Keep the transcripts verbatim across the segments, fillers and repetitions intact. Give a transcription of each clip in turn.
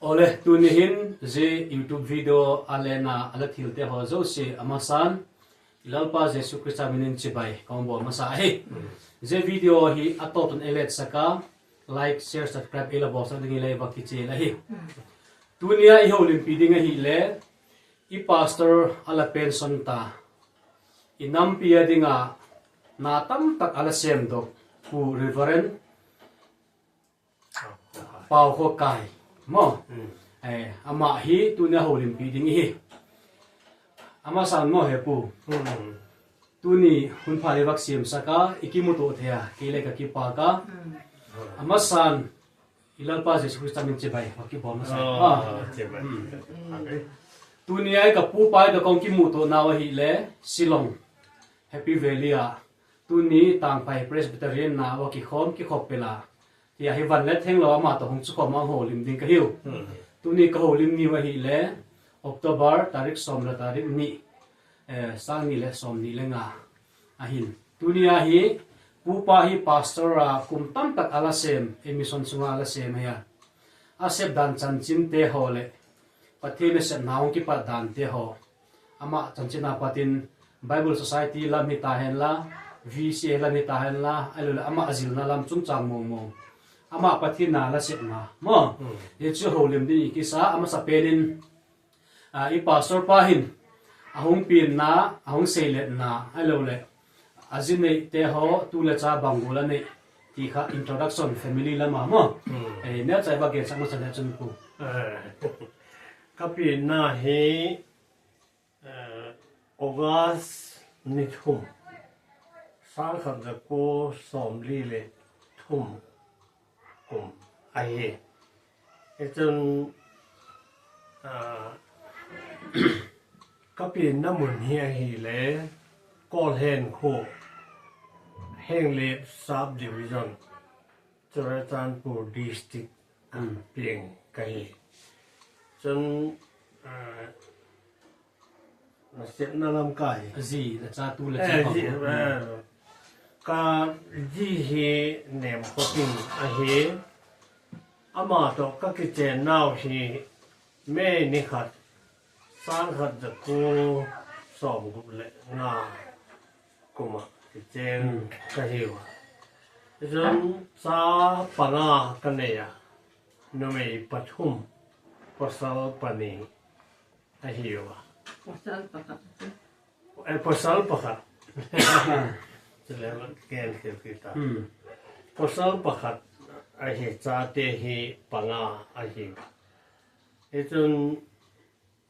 Ole, tuni hin, zia YouTube video a lena, a la thil te ho jouse, amasan, i Lalpa Jesu Christa minin chibai, kong bol masa ahi. Zia video hi a to tun elet saka, like, share, subscribe, i la bol sak ding i la i va kichil ahi. Tunia i houlimpi ding ahile, i pastor a la pension ta. I nampi a dinga na tamtak a la semdoh, Pu Reverend Pau Khokai. Mo. Eh, ama hi tunia houlimpi ding hi. Amasan mo he pu. Tuni hun pha le vak siam saka, i kimuto thei a, kei le ka kipah a. Amasan, i Lalpa Jesu Christa min chibai, vak kibol masa. Ah, chibai. Tunia i ka pupa i da kong kimuto nau ahile, Shillong, Happy Valley a. Tuni Tangphai Presbyterian na va kikhom, kikhop pela. Tia hi van le theng lo ama to hung chu khom a houlim ding ka hiu. Tuni ka houlim ni ahile, October tarik som le tarik ni, eh, sang ni le som ni le nga ahin. Tunia hi, pupa hi pastor a kum tamtak a la sem, i mission sunga a la sem ahi a. A sep dan chanchin te ho le, Pathen a sep na hung kipat dan te ho. Ama chanchin a patin Bible Society lam hi ta hen la, V C A lam hi ta hen la, ahilou le ama a zilna lam chungchang mong mong. Ama Pathen na la sep na. Mo. Hi chu houlim ding i kisa, amasa penin, a, i pastor pa hin, a hung pin na, a hung seilet na, ahilou le, a zi nei te ho, tu le cha bang gol a nei, ti kha introduction family lama mo. Eh, ne chai ba gen sak masa le chun pu. Eh, ka pin na hi, eh, August ni thum, sang khat za ko som li le thum kum ahi. Hichun, ah, ka pin na mun hi ahile, Kolhen kho, Henglep Sub Division, Churachandpur District, ah, peng ka hi. Chun, ah, na sepna lam ka hi. A zi, na cha tu le cha pa. Ka zi hi Nem Khotin ahi. Ama to ka kichen nau hi May ni khat, sang khat za ko som gup le nga kuma kichen ka hiu. Chun cha panga ka nei a, numei pathum, pasal pani ahiu a. Pasal pakhat. Eh, pasal pakhat. Chule ken khel kita. Pasal pakhat ahi, chate hi panga ahi. Hichun,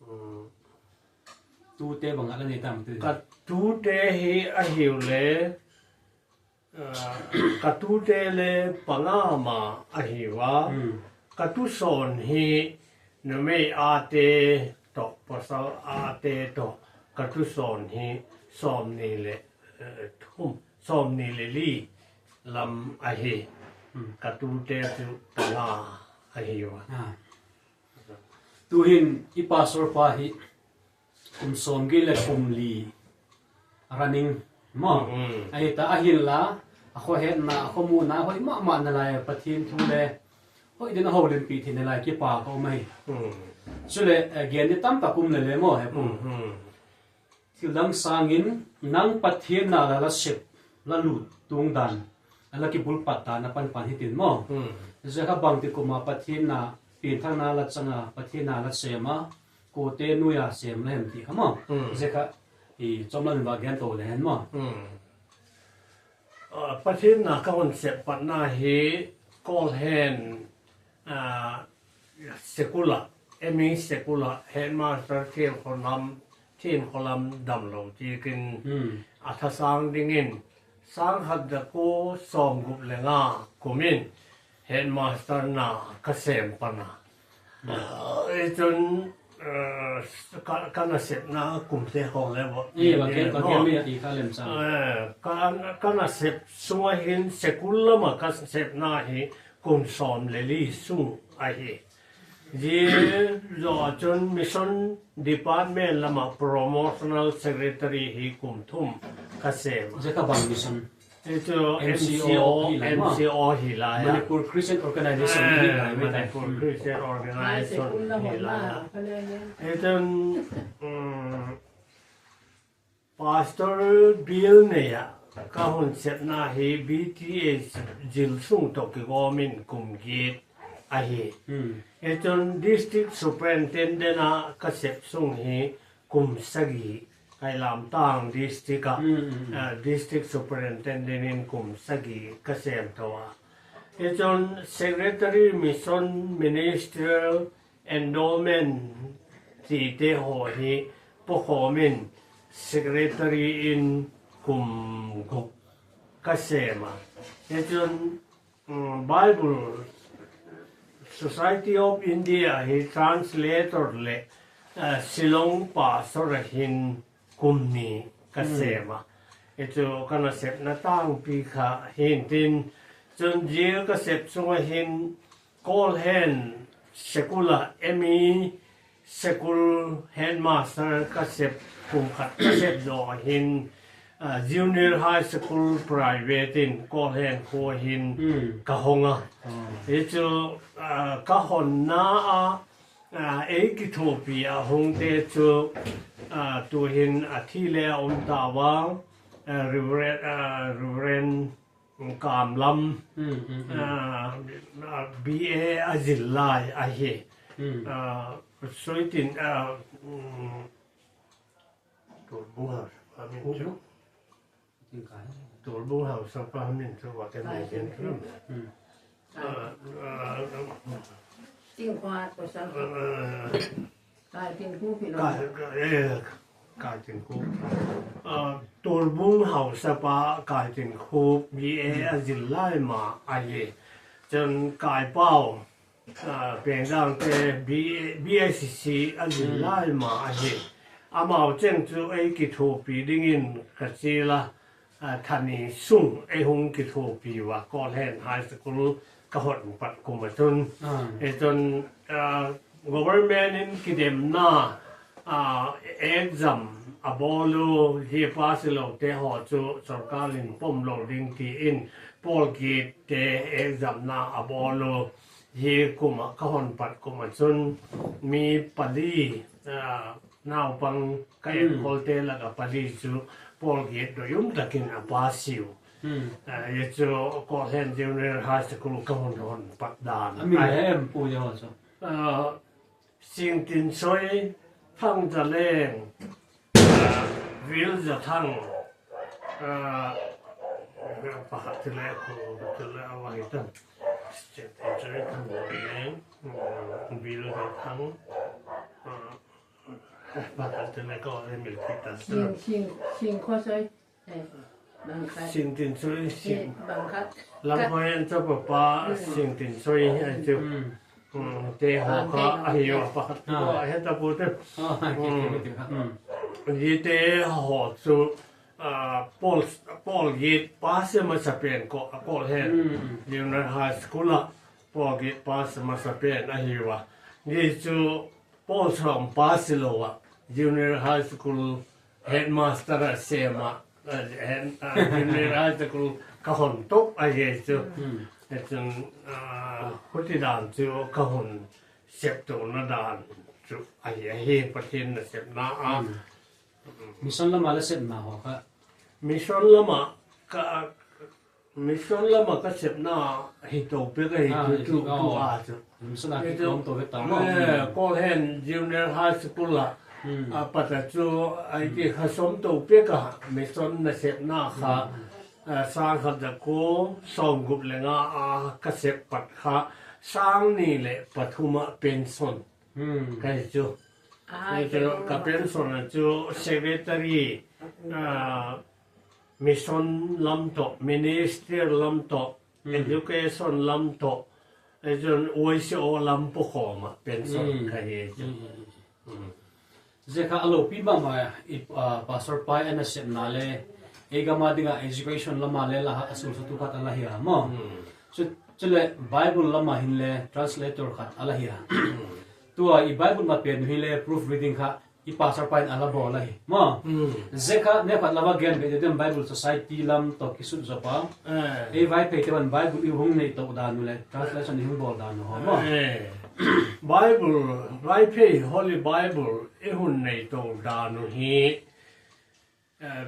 um, tute banga la nei tam tu. Ka tute hi ahiu le, ah, ka tute le panga ma ahiu a. Ka tuson hi numei ate to, pasal ate to, ka tuson hi som ni le, eh, thum, som ni le li lam ahi. Ka tute chu panga ahiu a. Tuhin i pastor pa hi kum som giet le kum li running mo. Ahi ta ahin la, a khohetna, a khomuna, hoi mama na lai Pathen thu le, hoi din a houlimpi thei na lai kipa ka um ahi. Chule, eh, gen di tamtak um le le mo he pu. Thil dang sangin, nang Pathen na la la sep, la lut tung dan, a la kibul pat dan a pan pan hitin mo. Zia kha bangti kuma Pathen na, pengthah na la changa, Pathen na la sem a, kote nuia sem la hem ti kha mo. Zia kha, i chom la min va gen to le hen mo. Ah, Pathen na ka hon sep pat na hi Kolhen, ah, Sekula, M E Sekula, headmaster Thienkholam, Thienkholam damlou tikin a thasang dingin, sang khat za ko som gup le nga kumin headmaster na ka sem pan a. Ah, hichun, eh, ka, ka nasepna kum te ho le bo. Eh, ka, ka nasep sunga hin Sekula lama ka sepna hi kum som le li sung ahi. Zia zo a chun mission department lama promotional secretary hi kum thum ka sem. Zia kha bang mission? Hichu M C O, M C O hi lai a. M C O hi lai a. Manipur Christian Organization hi lai a. Manipur Christian Organization hi lai a. Hichun, um, Pastor Bill Nei a kahung sepna hi B T A jil sung toh kigom in kum get ahi. Hmm. Hichun District Superintendent a kasep sung hi kum sagi, Kailamtang District a, Hmm, hmm, hmm. ah, District Superintendent in kum sagi kasem tou a. Hichun Secretary Mission Ministerial Endowment tite ho hi pokhom in Secretary in kum gup kasem a. Hichun, um, Bible Society of India hi translator le, uh, Shillong Pastor a hin kum ni kasem a. Hmm. Hichu kana sepna tangpi kha hin tin, chun jil kasep sunga hin Kolhen School a M E School Headmaster kasep kum khat kasep doh a hin, ah, Junior High School Private in Kolhen kho hin Hmm. kahong a. Hmm. Hichu, ah, kahonna a, ah, eikithopi a hung te chu, ah, tuhin athi le aum tauva, ah, Reverend, ah, Reverend Kamlam, Hmm, hmm, hmm. ah, ah, B A ajil lai ahi. Hmm. Ah, soitin, ah, um, Tolbung Haosapu min chu. Tolbung Haosapu min chu va kan nei den chu. Hmm. Ah, ah, Tingkhup, Haosapu. Ah, Kaitinkhop hi lo. Kai, kai, eh, Kaitinkhop. Ah, Tolbung Haosapu Kaitinkhop B A ajil lai ma ahi. Chun Kaipao, ah, Pengdang te B A, B A C C ajil Hmm. lai ma ahi. Amau cheng chu eikithopi dingin kachil a. Ah, thani sung eihung kithopi uva, Kolhen High School kahon pat kum a chun. Ah. Hichun, ah, government in kidemna, ah, exam abol u, hi pass lou te ho chu sorkar in pom lou ding tin, Paul Gate te exam na abol u, hi kum a kahon pat kum a chun, mi pali, ah, Naupang ka Hmm. enkol te lah a pali chu Paul Gate doiyum takin a pass u. Hmm. Ah, hichu Kolhen Junior High School kahon hon pat dan. Amin Ai. Hem pu ya ho chu. Ah, Singtinsoi, Thangzaleng, ah, Vilzathang, ah, pakhat chule, chule awa hitan. Singtinsoi, Thangzaleng, ah, Vilzathang, ah, Sing, sing, sing kho soi. Eh, bang khat. Singtinsoi, eh, sing. Bang khat. Lamkhoi an chapa pa, hmm. Singtinsoi, eh, chu. Hmm. Hmm, te ho kha, ahi yo, pakhat. Ah. Ahe ta pu te. Ah, hmm. Ji te ho chu, ah, Paul, Paul Gate pass masa pen ko, Kolhen. Hmm. Junior High School a, Paul Gate pass masa pen ahi uva. Ji chu, Paul Som pass lou a, Junior High School headmaster a sem a, eh, head, ah, Junior High School kahon top ahi chu. Hmm. Hichun, ah, hiti dan chu kahon sep tona dan chu ahi, ahi Pathen nasepna a. Hmm. Mission lama la sepna ho kha. Mission lama ka, Mission lama kasepna hi to pe ka hi. Ah, tu, tu, oh. Tu a chu. Mission a kitom to ve ta mo. Eh, Kolhen Junior High School a. Hmm. A pat a chu, ai ti, hmm, kha som to pe ka mission nasepna kha. Hmm. Ah, sang khat ja ko, som gup le nga a kasep pat kha. Sang ni le pathum a pension. Hmm. Ka hi chu. Ai, ka pension a chu secretary, ah, mission lam toh, minister lam toh, hmm, education lam toh, eh, chun Y C O lam pokhom a pension, hmm, ka hi chu. Hmm. Hmm. Jeh kha alopi mama, i, ah, Pastor pa ana sepna le, eigam a dinga education lama le la ha asul satu khat ala hi a mo. Hmm. Chu, chule Bible lama hin le translator khat ala hi a. Hmm. Tua i Bible ma pen hi le proof reading kha i pastor pa in ala bol ahi. Mo. Hmm. Jeh kha, neokhat lava gen be de dem Bible Society lam toh kisut jo pa. Eh. Ei Vaiphei te van Bible i hung nei to dan u le, translation i hung bol dan u ho. Mo. Eh. Bible, Vaiphei Holy Bible i hung nei to dan u hi. Eh,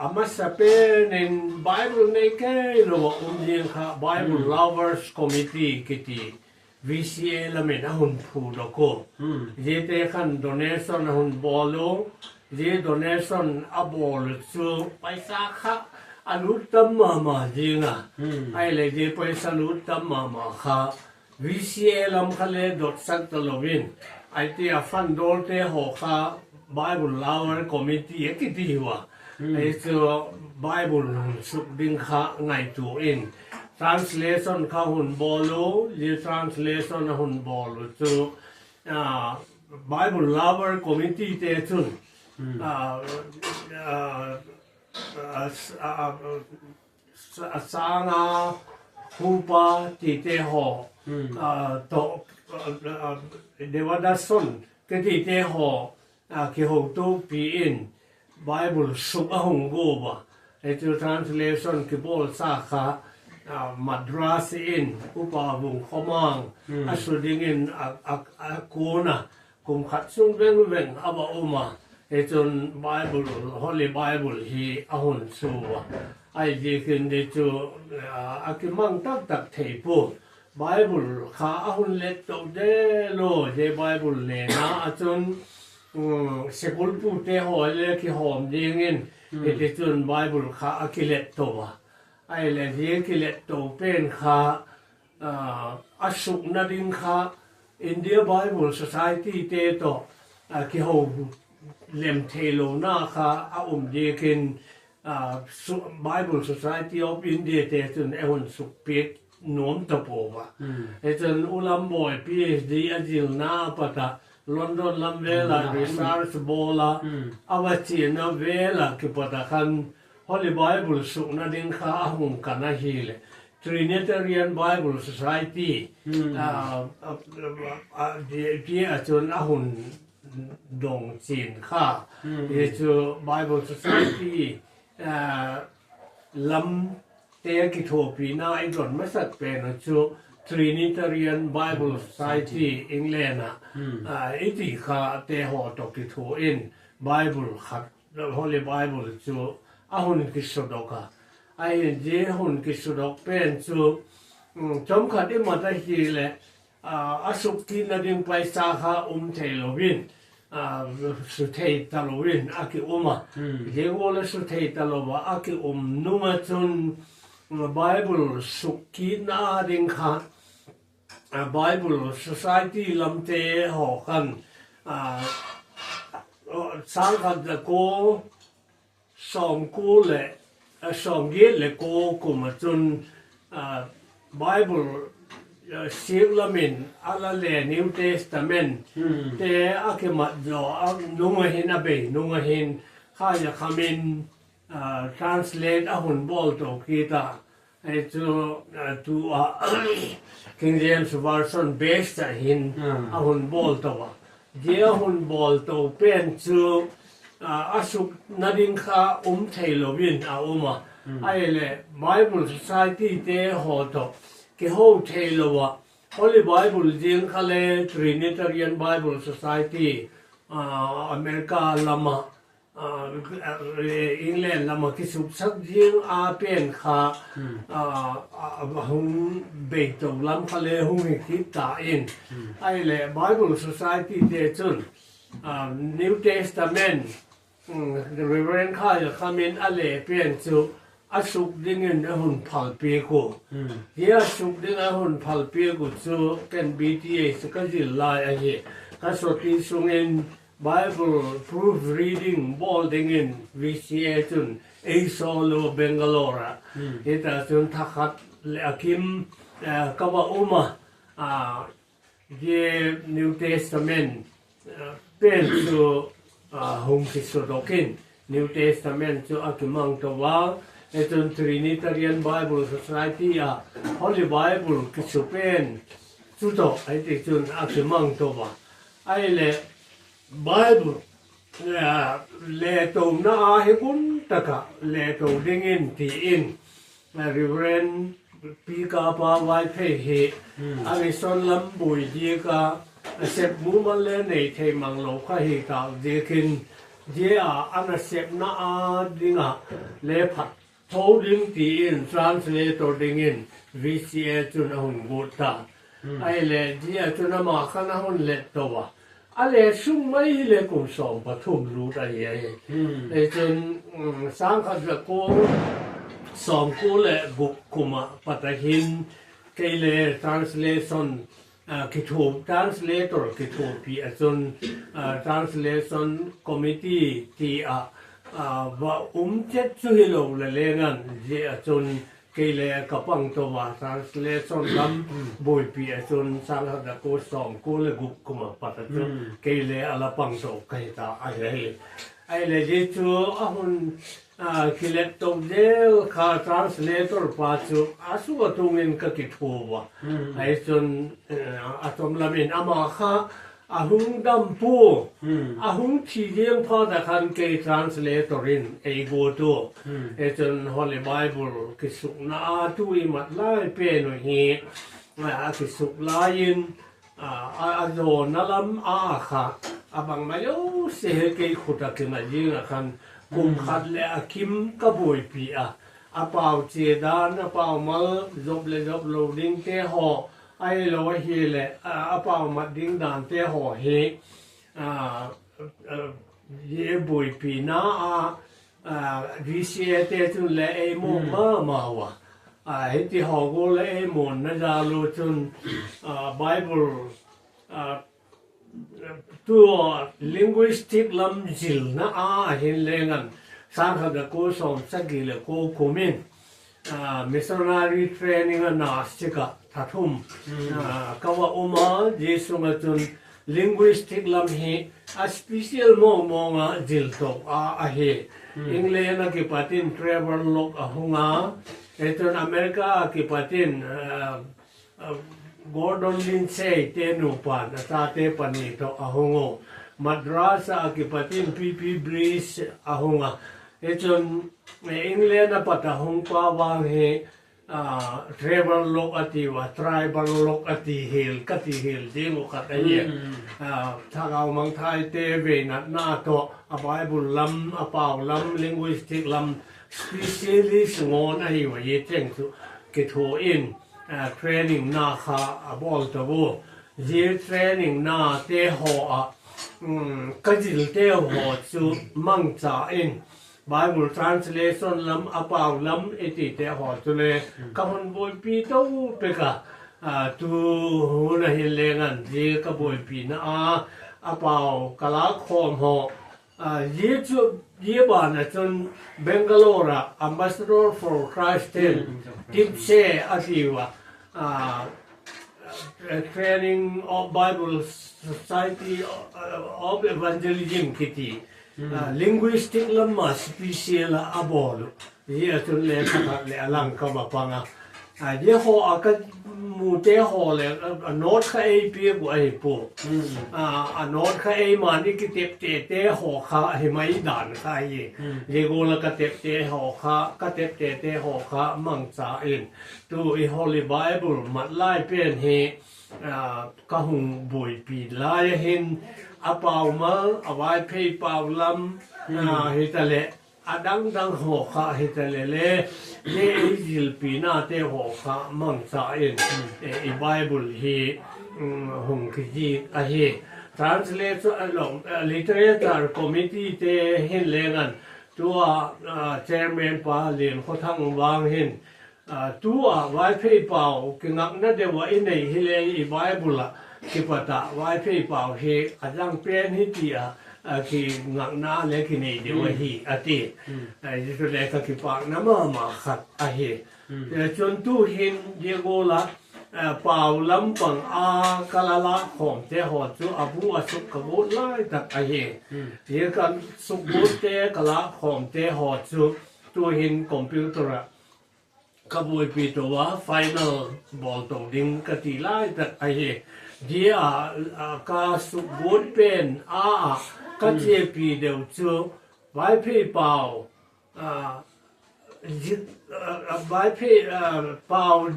amasapen in Bible nei kei lou a um jing kha Bible Hmm. Lovers Committee kiti V C A lam in ahung phudoh u. Hmm. Jeh te khan donation ahung bol u. Jeh donation abol u chu paisa kha alut tam mama jing a. Hmm. Ahile jeh paisa lut tam mama kha V C A lam kha le dotsak ta louvin, ahi tia fund dol te ho kha Bible Lover Committee a kiti uva. Hmm. Ahi chu Bible hung suk ding kha ngaito in. Translation kha hung bol u, jeh translation ahung bol u chu, ah, Bible Lover Committee te chun, Hmm. ah, ah, ah, ah, Sa-, Sanga, Hupa, tite ho, Hmm. ah, toh, ah, ah, Devadason, kiti te ho, ah, kihoutopi in Bible suk ahung go uva. Hichu translation kibolsa kha, ah, Madras in, Upa Vungkhomang, Hmm. asu ding in a, a, akona, kum khat sung veng veng ava um a, hichun Bible, Holy Bible hi ahung chu uva. Ahi jeh in jeh chu, ah, akimang taktak thei poi. Bible kha ahung let to de lou, jeh Bible lena a chun, um, sikul pu te ho le kihom ding in, Hmm. hiti chun Bible kha akilet to uva. Ahile jeh kilet to pen kha, ah, asukna ding kha India Bible Society te toh, ah, kihou lem thei louna kha aum jeh in, ah, su-, Bible Society of India te chun eihung sukpeh nom tapouva. Hmm. Hichun Ulam Boi P H D ajilna a pat a London lam vel a Hmm. research bol a, Hmm. ava chena vel a kipat a khan Holy Bible sukna ding kha ahung kan ahile, Trinitarian Bible Society, Hmm. ah, ah, ah, ah, ti, ti a chun ahung dong chen kha. Hmm. Hichu Bible Society, ah, lam te kithopina i don masat pen u chu Trinitarian Bible Society England a, Hmm. ah, iti kha te ho toh kitho in Bible khat, Holy Bible chu ahung kisodoh a. Ahi jeh hung kisodoh pen chu, um, chomkhat imat ahile, ah, asuk kitna ding paisa kha um thei louvin, ah, suthei ta louvin aki um a. Hmm. Jeh uva le suthei ta louva aki um nung a chun, um, Bible suk kitna ding kha, ah, Bible Society lam te ho khan, ah, oh, sang khat le ko, som ko le, ah, som get le ko kum a chun, ah, Bible, ah, Sikh lam in ala le New Testament Hmm. te akimat jo a nung a hin, abei nung a hin, kha ja khamin, ah, translate ahung bol to kit a. Hichu, ah, tua, King James Version base a hin Hmm. ahung bol to uva. Jeh ahung bol to pen chu, ah, asukna ding kha um thei louvin a um a. Hmm. Ahile Bible Society te ho toh kihou thei louva, Holy Bible jeng kha le Trinitarian Bible Society, ah, America lam a, ah, England lam a kisuksak jeng a pen kha, Hmm. ah, ah, hung bei to lam kha le hung hi kit ta in. Hmm. Ahile Bible Society te chun, ah, New Testament, um, Reverend Khaja Kham in ale pen chu asuk ding in ahung phal peh u. Hmm. Hia suk ding ahung phal peh u chu ken B T A chu kajil lai ahi. Ka soti sung in Bible proof reading bol ding in V C A chun eisol u Bangalore a. Hmm. Hita chun thakhat le akim, eh, kava um a, ah, Hia New Testament, ah, pen chu, ah, hung kisodoh in, New Testament chu akimang to uva, hichun Trinitarian Bible Society a Holy Bible kisu pen chu toh, hiti chun akimang to uva. Ahile, Bible, Letona a hi gun taka leto dingin tiin, Reverend Pi Kapa Vaiphei hi a mission lam bui dika, a sep mumal le nei thei mang lo kha hi ta dikin, dia a nasepna a dinga le phat tho ding tiin translator dingin V C A chun a hun gut ta. Ai le dia chun ama khan a hun let to a. A le sung mai hi le kum som pathum lut a hi ai. Ei chun, um, sang khat za ko som ko le gup kuma patahin kei le translation, ah, kithup, translator kithupi a chun, ah, translation committee ti a, ah, va um chet chu hi lo le lengan je a chun kei le ka pang to va translation lam buipi a chun sang khat za ko som ko le gup kuma pata chun kei le a la pang to ka hi ta a hi. Ai le je chu a hun, ah, kilet to del kha translator pa chu a su a tungin ka kithuva. Ai chun, eh, a tom lamin ama kha a hung dam pu, a hung thi ding pha ta khan kei translator in ei go tu. Ei chun Holy Bible kisukna a tu i mat lai pen u hi, a kisuk lai in, a, a, a zona lam a kha, a bang mai o se he kei khuta kina jing a khan, kum khat le a kim ka buipi a, a pau che dan, a pau mal, zop le zop lo ding te ho, ai lo hi le, a, a pau mat ding dan te ho hi, a, a, ye buipi na a, a, V C A te chun le ei mo ma ma wa. A, hiti ho go le ei mo na ja lo chun, a, Bible, a, tu linguistic lam zil na a hin lengan sang khat da ko som sagi le ko kumin, ah, missionary training a na sika thathum, ah, ka va uma, je sunga chun linguistic lam hi a special mong mong a zil to a, a hi. England a kipatin Trevor Locke a hunga, eton America a kipatin, ah, ah, Gordon Lindsay te nupan, a tate pani to a hungo. Madras a kipatin P P Breese a hunga. Eton, eh, England a pat a hung pa vang hi, ah, Trevor Locke a ti va, Tribal Locke a ti hil, ka ti hil, ding u khat a hi. Ah, Thagau Mangthai te ve nat na to, a Bible lam, a pau lam, linguistic lam, specialist ngon a hi va ye cheng chu, kithu in, ah, training na kha a bol ta vo. Ye training na te ho a, um, ka zil te ho chu mangcha in, Bible translation lam, a pau lam, iti te ho chu le, ka hun buipi to peka, a, tu hun a hin lengan, je ka buipi na a, a pau ka la khom ho, a, je chu, je bana chun Bangalore a Ambassador for Christ ten, Tipse a ti va, a, a, Training of Bible Society, a, of Evangelism kiti. Ah, linguistic lam ma special a, a bol u. Ye a chun le khat le a lang ka va panga. Ah, ye ho a ka mu te ho le, a, a note kha ei pi gu a hi pu. Ah, a note kha ei ma ni ki tep te te ho kha a hi mai dan kha ye. Ye go la ka tep te ho kha, ka tep te te ho kha mangcha in. Tu i Holy Bible mat lai pen hi, ah, ka hung buipi lai a hin, a pau mal, a Vaiphei pau lam, ah, hi ta le, a dang dang ho kha hi ta le le, le i zilpi na te ho kha mangcha in, eh, i Bible hi, um, hung ki ji a hi. Translation, ah, lo, ah, literature committee te hin lengan, tua, ah, chairman pa Lin Kho Thang vang hin, ah, tua Vaiphei pau, kingakna deuh a i nei hi le i Bible a, kipata Vaiphei pau hi, a dang pen hi ti a, ah, kingakna le kinei deuh a hi, a ti. Ah, Jesu le ka kipakna ma ma khat a hi. Eh, chun tu hin, ye go la, ah, pau lam pang a ka la la khom te ho chu, a bu a suk ka go lai tak a hi. Ye ka suk go te ka la khom te ho chu, tu hin computer a, ka buipi to va, final bol to ding ka ti lai tak a hi. Dia, a, ka suk go pen a, a, Ka chepi deu chu Vaiphei pau, ah, zik, ah, ah, Vaiphei, ah, pau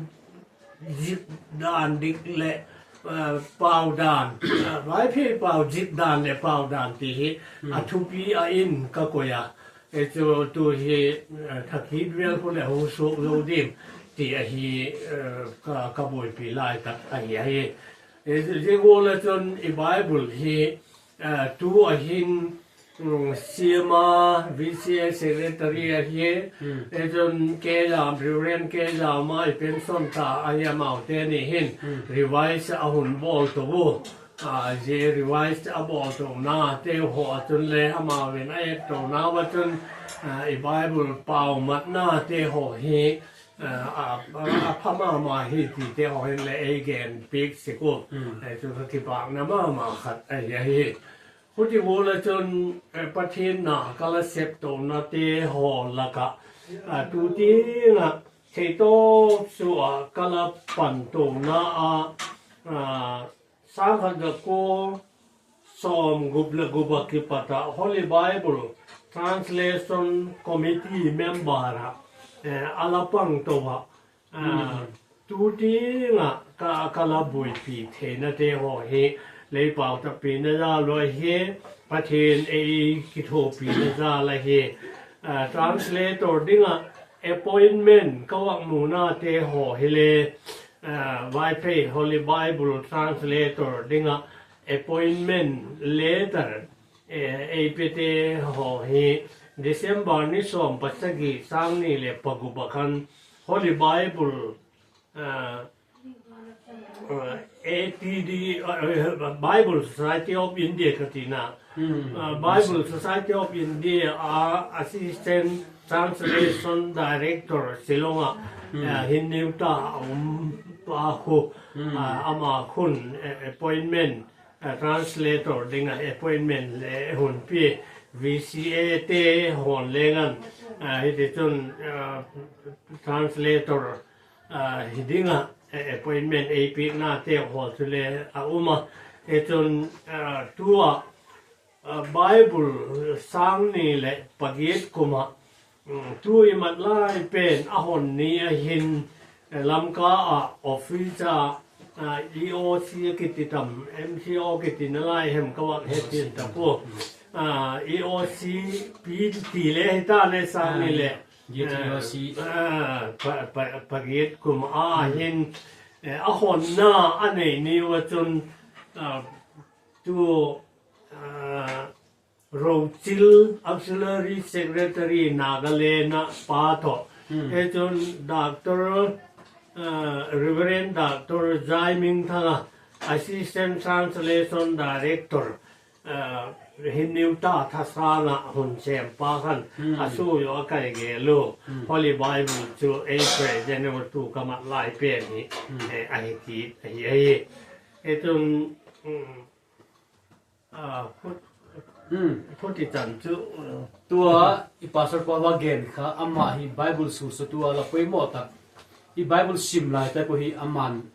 zik dan dik le, ah, pau dan, ah, Vaiphei pau zik dan le pau dan ti hi a thupi a in ka koi a. E chu tu hi, ah, thakit vel khu le hung suk zo dim ti ahi, ah, ka, ka boipi lai tak ahi ahi. E chu zia gual a chun i Bible hi, ah, tu ahin, um, C M a, V C A secretary ahi, e chun K J M, Reverend K J M a i pension ta ahi amau te ni hin, revise a hun bol to u. Ah, zia revise a bol to na te ho a chun le amau in a et to na va chun, ah, i Bible pau mat na te ho hi, ah, a, a, a pha mama hi ti te ho hin le ei gen piak sik u. Ei chu ka kipakna mama khat ahi ahi. Huti gual a chun, eh, Pathian na ka la sep to na te ho lak a, ah, tu ting a, thei to su a ka la pan to na a, ah, sang khat za ko som gup le gup a kipat a Holy Bible Translation Committee member a, eh, a la pang to a, ah, tu ting a ka, ka la boipi theina te ho hi, lei pau ta pi na za lo hi, Pathian ei kithopi na za la hi, ah, translator ding a appointment ka vak mu na te ho hi le, ah, Vaiphei Holy Bible Translator ding a appointment letter, eh, ei pe te ho hi December ni som pasagi sang ni le pagup a khan Holy Bible, ah, ah, A T D, ah, Bible Society of India ka ti na. Ah, Bible Society of India a Assistant Translation Director Shillong a, ah, hin neu ta a um pa khu, ah, ama khun, eh, appointment, ah, translator ding a appointment le hun pi V C A te hon leng an, ah, hiti chun, ah, translator, ah, hi ding a, eh, appointment ei piak na te ho chu le a um a. Hi chun, ah, tu a, ah, Bible sang ni le pagiat kum a, um, tu i mat lai pen a hon ni a hin, eh, Lamka a office a, ah, E O C a kiti tam, M C O kiti na lai hem ka vak he tin ta pu. Ah, E O C pi ti le hi ta le sang ni le. Giat E O C. Ah, pa, pa, pagiat kum a hin, eh, a hon na a nei ni va chun, ah, tu, ah, Rochil Auxiliary Secretary Nagaland a pa tho. He chun Doctor, ah, Reverend Doctor Jai Ming Thang a Assistant Translation Director, ah, hin neu ta thasan a hun sem pa khan a su yo a kai ge lo. Holy Bible chu ei present u tu ka mat lai pen hi, eh, ahi ti, ahi, ahi. He chun, um, Ah, khuti chan chu, uh, tua i pastor pa va gen kha, ama hi Bible su su tua la poimo tak. I Bible sim lai ta ko hi aman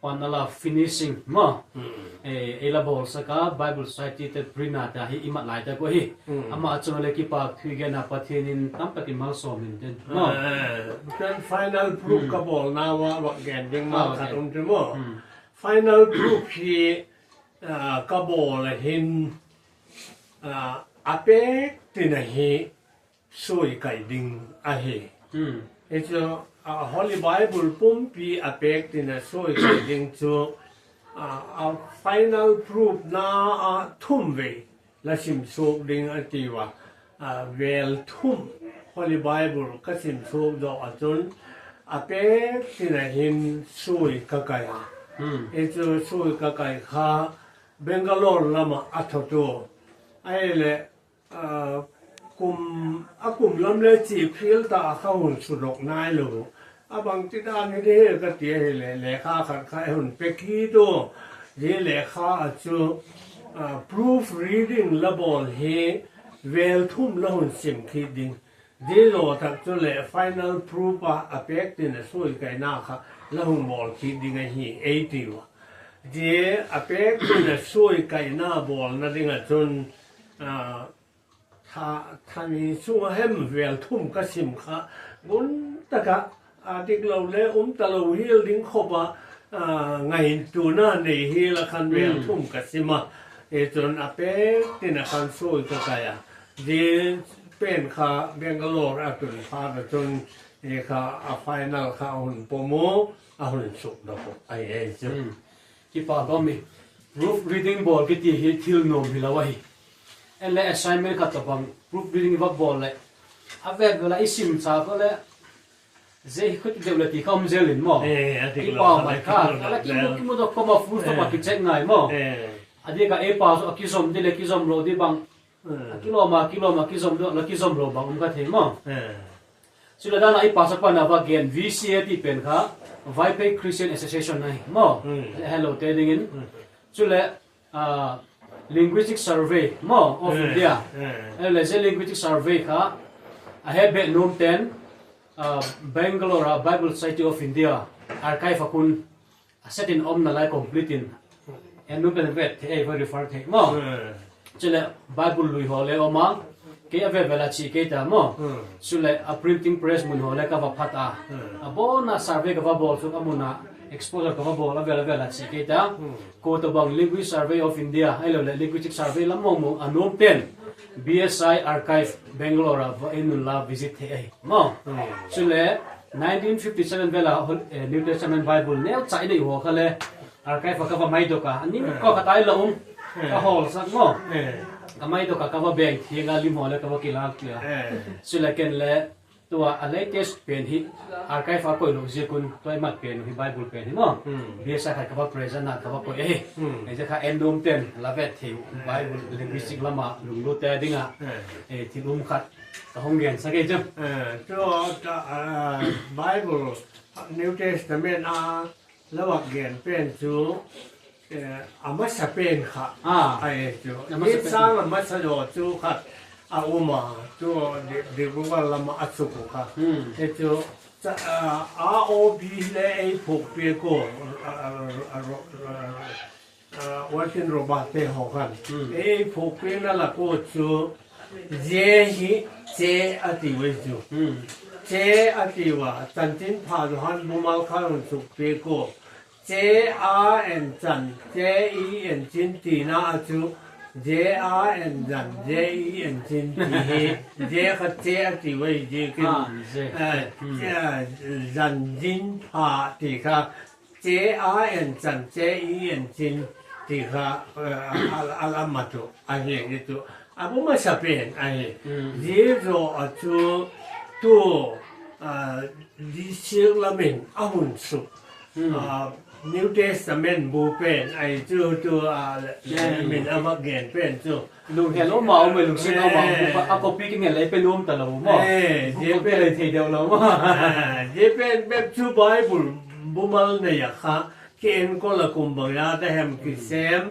pan ala finishing ma. Eh, ei la bol saka Bible Society te print a ta hi i mat lai ta ko hi. Ama chung le kipak thu gen a Pathian in tam tak i mal som in den ma. Eh, kan final proof ka bol na va, va gen ding ma ka gen. Tum tu mo. Final proof hi ah, ka bol a hin, ah, a pek tin a hi sui kai ding ahi. Hi chu, ah, Holy Bible pumpi a pek tin a sui kai ding chu, ah, a final proof na a thum vei la sim suk ding a ti va. Ah, vel thum Holy Bible ka sim suk doh a chun a pek tin a hin sui ka kai a. Hi chu sui ka kai kha Bangalore lam a a tho tu. Ahile, ah, kum, a kum lam le chi phil ta a kha hun su dok nai lo. A bang ti dan hi de ka ti a hi le, lekha khat kha hun pe ki to. Hi lekha a chu, ah, proof reading la bol hi vel thum la hun sim ki ding. Hi lo tak chu le final proof a, a pek tin a sui kai na kha la hun bol ki ding a hi ei ti va. Hi a pek tin a sui kai na bol na ding a chun Ah, tha, tha ni sunga hem vel thum ka sim kha. Gun taka, a dik lo le um ta lo hel ding khop a, ah, ngaituna nei hel a khan vel Hmm. thum ka sim a. E chun a pek tin a khan soi ka kai a. Zia pen kha Bangalore a tun phat a chun, e kha a final kha a hun pom u, a hun sukdok u ahi e chu. Hmm. Kipa ka um e. Proof reading bol kiti hi thil nuam hi lo ahi. Ei le assignment khat tobang proof reading i va bol le, a vet vel a i sim cha ko le, zia hi khuti deu le ti kha um zel in maw. Eh, a dik lo, kipa mai kha. A dik lo, a la kimu, kimu dok ko ma full stop a kicheck ngai maw. Eh. A dik a ei pa chu a kizom di le kizom lo di bang. Eh. A kilom a, kilom a, kizom di, la kizom lo bang um ka thei maw. Eh. Chule dan a i pastor pan a va gen V C A ti pen kha, Vaiphei Christian Association ahi maw. Hmm. Hello te dingin. Hmm. Chule, ah, Linguistic Survey maw, of Hmm. India. Hmm. Ei le zia Linguistic Survey kha, a he be nom ten, ah, Bangalore a Bible Society of India archive a kun a set in um nalai complete in. En nu pen vet thei, ei va refer thei maw. Hmm. Chule Bible lui ho le um a, kei a vet vel a chi kei ta maw. Hmm. Chule a printing press mun ho le ka va phat a. Hmm. A bon a survey ka va bol chu ka mun a exposure ka va bol a vel a vel a chi kei ta. Hmm. Ko tobang Linguistic Survey of India, ei lo le Linguistic Survey lam mong mong a nom ten B S I archive Bangalore a va en un la visit thei ahi. Maw. Hmm. Chule nineteen fifty-seven vel a hol-, eh, New Testament Bible neu cha i nei ho kha le archive a ka va mai dok a. Ani Hmm. ko kha tai lo um. Hmm. Ka hol sak maw. Hmm. Ka mai dok a ka va beng thiang a lim ho le ka va kilak tia. Hmm. Chule ken le tua a latest pen hi archive a koi lo zia kun tua i mat pen hi Bible pen hi maw. Hmm. B S I khat ka va present a ka va koi ahi. Hmm. Ei zia kha en nom ten la vet thei Bible linguistic lam a lunglut te ding a. Hmm. Eh, thil um khat. Ka hung gen sa kei chu. Eh, chu, ah, Bible, New Testament a la va gen pen chu, eh, a masa pen kha. Ah. Ahi chu. A masa pen. Ni sang a masa lo chu khat a um a, chu di, di gu gal lam a chu ko kha. Hmm. Ahi chu, cha, ah, R O B le ei phuk pi ko, ah, ah, ah, ah, Ah, Walton Roberts te ho khan. Hmm. Ei phuk pena la ko chu, zia hi che a ti uve chu. Hmm. Che a ti uva, chanchinpha Johan bumal khan hung suk pe ko. Che a en chan, che i en chin tina a chu, J A N zan, J E N chin ti hi, zia kha che a ti uve zia kin. Ah, zia. Eh, hmm. Che, zan zin pha ti kha, Che a en chan, che i en chin, ti kha, eh, a, a, a la mat u, ahi, hi chu. A bu masa pen, ahi. Mm. Zia zo a chu, tu, ah, di sik lamin, a hun suk. Mm. Ah, New Testament bu pen, ahi chu, tu, ah, yeah, min a va gen pen chu. Lunghel um a um e, lungset um a um e, eh, a copy kingel lei pe nom ta lou maw. Eh, copy lei thei deu lou maw. Eh, zia pen bep chu Bible bumal nei a kha, ki enkol a kum bang a ta hem kisem,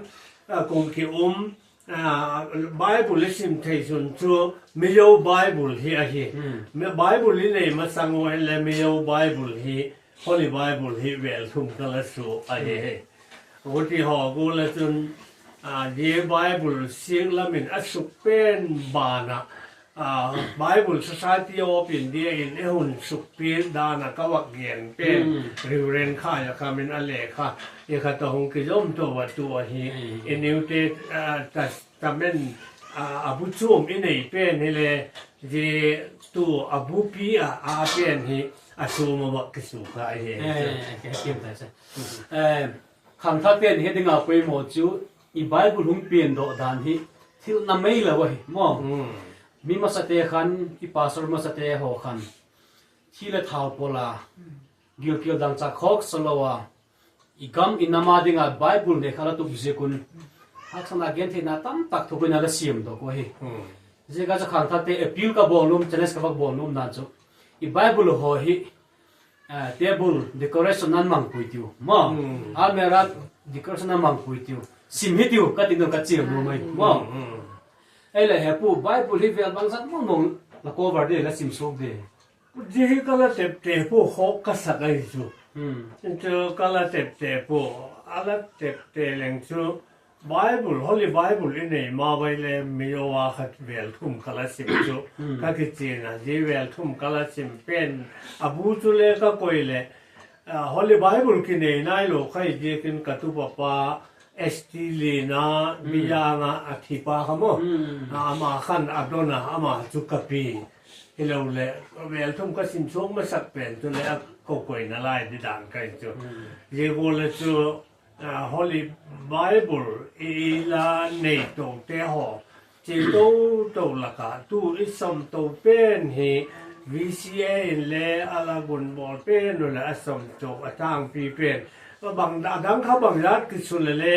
a kum ki um, a, Bible i sim thei sun chu Mizo Bible hi ahi. Hmm. Mi Bible i nei masang u hen le Mizo Bible hi, Holy Bible hi vel thum ka la su ahi. Hmm. Huti ho gu la chun, a, zia Bible sik lamin a suk pen bana, a, Bible Society of India in e hun suk pi dana ka va gen pen, hmm, Reverend Khaya Khamin a lekha, i kha ta hung ki zom to va tu ahi, hmm, i New Te-, a, Tas-, Testament, a, a bu chum i nei pen hi le, zia tu a bu pi a, a pen hi a sum a va ki su kha ahi. Eh, eh, eh, eh, eh, eh, khangthak ten hi dinga poimo chu i Bible hung pian doh dan hi thil na mai lo ahi, maw? Hmm. Mi masa te khan, i pastor masa te ho khan, thi le thau pola, gilkial dangchak khawk sa lo a, i gam i nam a dinga Bible nei kha la tup ziak un, haksatna gentheina tamtak thuk in a la siam doh ko hi. Hmm. Ziak a chu khangthak te appeal ka bol nom, challenge ka va bol nom dan chu, i Bible ho hi, eh, table decoration nan mang pui tiu, maw? Hmm. Almirah decoration nan mang pui tiu. Sim hi tiu, ka ti nom ka chiam nom mai, hmm, maw? Hmm. Ei le he pu, Bible hi vel bangzat mong mong la cover de, la sim suak de. Zia hi ka la tep te pu, khawk ka sak ahi chu. Hmm. Chu ka la tep te pu, a la tep te leng chu, Bible, Holy Bible i nei ma vai le mi yo a khat vel thum kala sim chu ka kichena, ji vel thum kala sim pen a bu chu le ka koi le, ah, Holy Bible ki nei nai lo khai ji kin ka tu papa S T Lina mi yang a a thi pa kha mo. Ah, ama khan a dona ama chu ka pi. Hi lo le vel thum ka sim chung ma sak pen chu le a ko koi na lai di dan kai chu. Ji go le chu Ah, Holy Bible i la nei to te ho, chi to to laka, tu i som to pen hi V C A in le ala gun bol pen u le a som to a tang pi pen. A bang da dang kha bang yat ki su le le,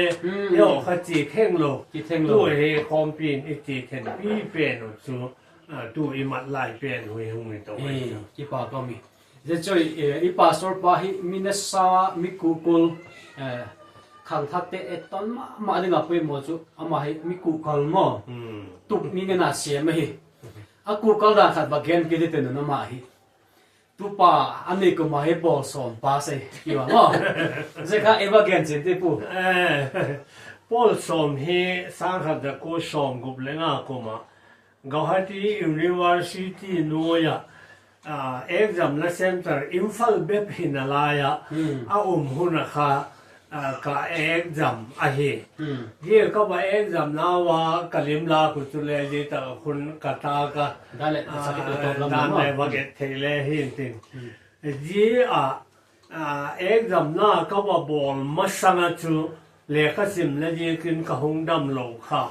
yo kha chi theng lo. Chi theng lo. Tu he kom pin i chi theng pi pen u chu, ah, tu i mat lai pen hui hung i to. Ki pa ka mi. Zechoi, eh, i pastor pa hi mi nasa, mi kukul, eh, khangthak te e ton ma, ma dinga poimo chu, ama hi mi kukal mo. Tup mi nge na siam hi. A kukal dan khat ba gen ki te nana ma hi. Tupa, ani ko ma hi Paul som pa sei, ki wa mo. Zekha e ba gen chin te pu. Eh, Paul som hi sang khat da ko som gup le nga ko ma. Guwahati University noya, ah, exam na center Imphal bep hi na laya, a um huna kha, ah, ka exam ahi. Ji ka ba exam nawa ka lim la ku chu le ji ta hun ka ta ka, dan le, ah, sakit to to lam dan ma. Le ba get thei le hin tin. Ji a, ah, exam na ka va bol masanga chu lekha sim le ji kin ka hung dam lo kha.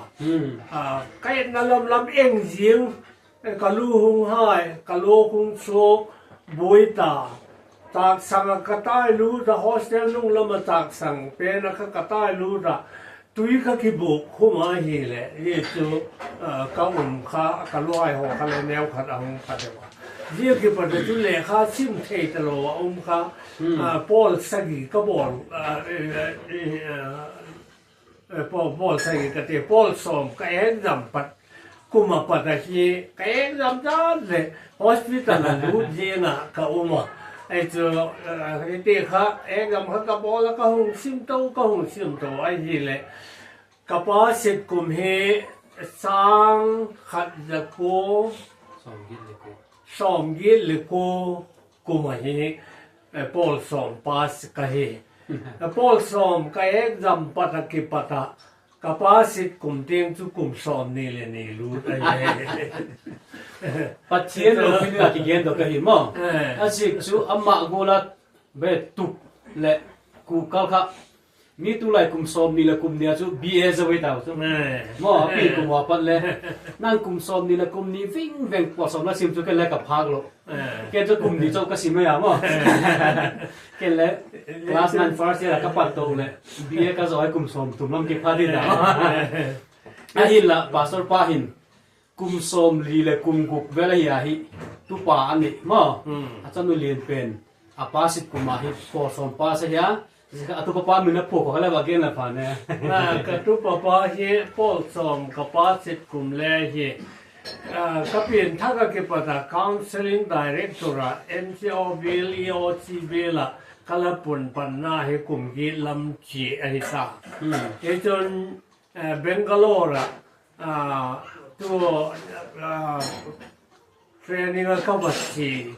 Ah, ka et na lam lam eng jing, eh, ka lu hung hai, ka lo hung so boi ta. Tak sang a ka tai lu ta hostel nung lam a tak sang pen a ka, ka tai lu ta. Tui ka kibuk khum a hi le, hi chu, ah, ka um kha, ka luai ho kha le neu khat a hung kha deu a. Zia kipat a chu lekha sim thei ta lo a um kha, ah, Paul sagi ka bol, ah, eh, eh, eh, ah, eh, Paul, Paul sagi ka te, Paul som ka exam pat, kum a pat a hi, ka exam dan le, hospital a lut zia na ka um a. Ai chu, ah, i te kha, exam kha ka bol a ka hung sim to, ka hung sim to, ai hi le. Ka pa sit kum hi sang khat za ko, som giet le ko, som giet le ko kum a hi, eh, Paul som pass ka hi. Eh, Paul som ka exam pat a kipat a, ka pa sit kum tiang chu kum som ni le ni lut a hi. Pathian lo pin a kigen do ka hi mo. Eh. A sik chu ama gol a be tup le ku kal kha. Mi tulai kum som ni le kum ni a chu B A zo ve tau chu. Eh. Mo, a pi kum a pat le. Nang kum som ni le kum ni ving veng Paul som la sim chu ken le ka phak lo. Eh. Ken chu kum ni chau ka sim mai a mo. Ken le class nine first year ka pat to le. B A ka zo ai kum som tum lam ki pha di da. A hin la, pastor pa hin. Kum som li le kum guk vel ahi a hi, tupa a ni, mo? Hmm. A chanu lien pen, a pa sit kum a hi, Paul som pass ahi a, a tupa pa min a phuak ko ka le va gen la pha ne. Na, ka tupa pa hi, Paul som ka pa sit kum le hi, ah, ka pian thak a kipat a counseling director a, M C O bill, E O C bill a, ka la pun pan na hi kum giet lam chi ahi sa. Hmm. Hi chun, eh, Bangalore a, ah, tu, ah, training a ka va chi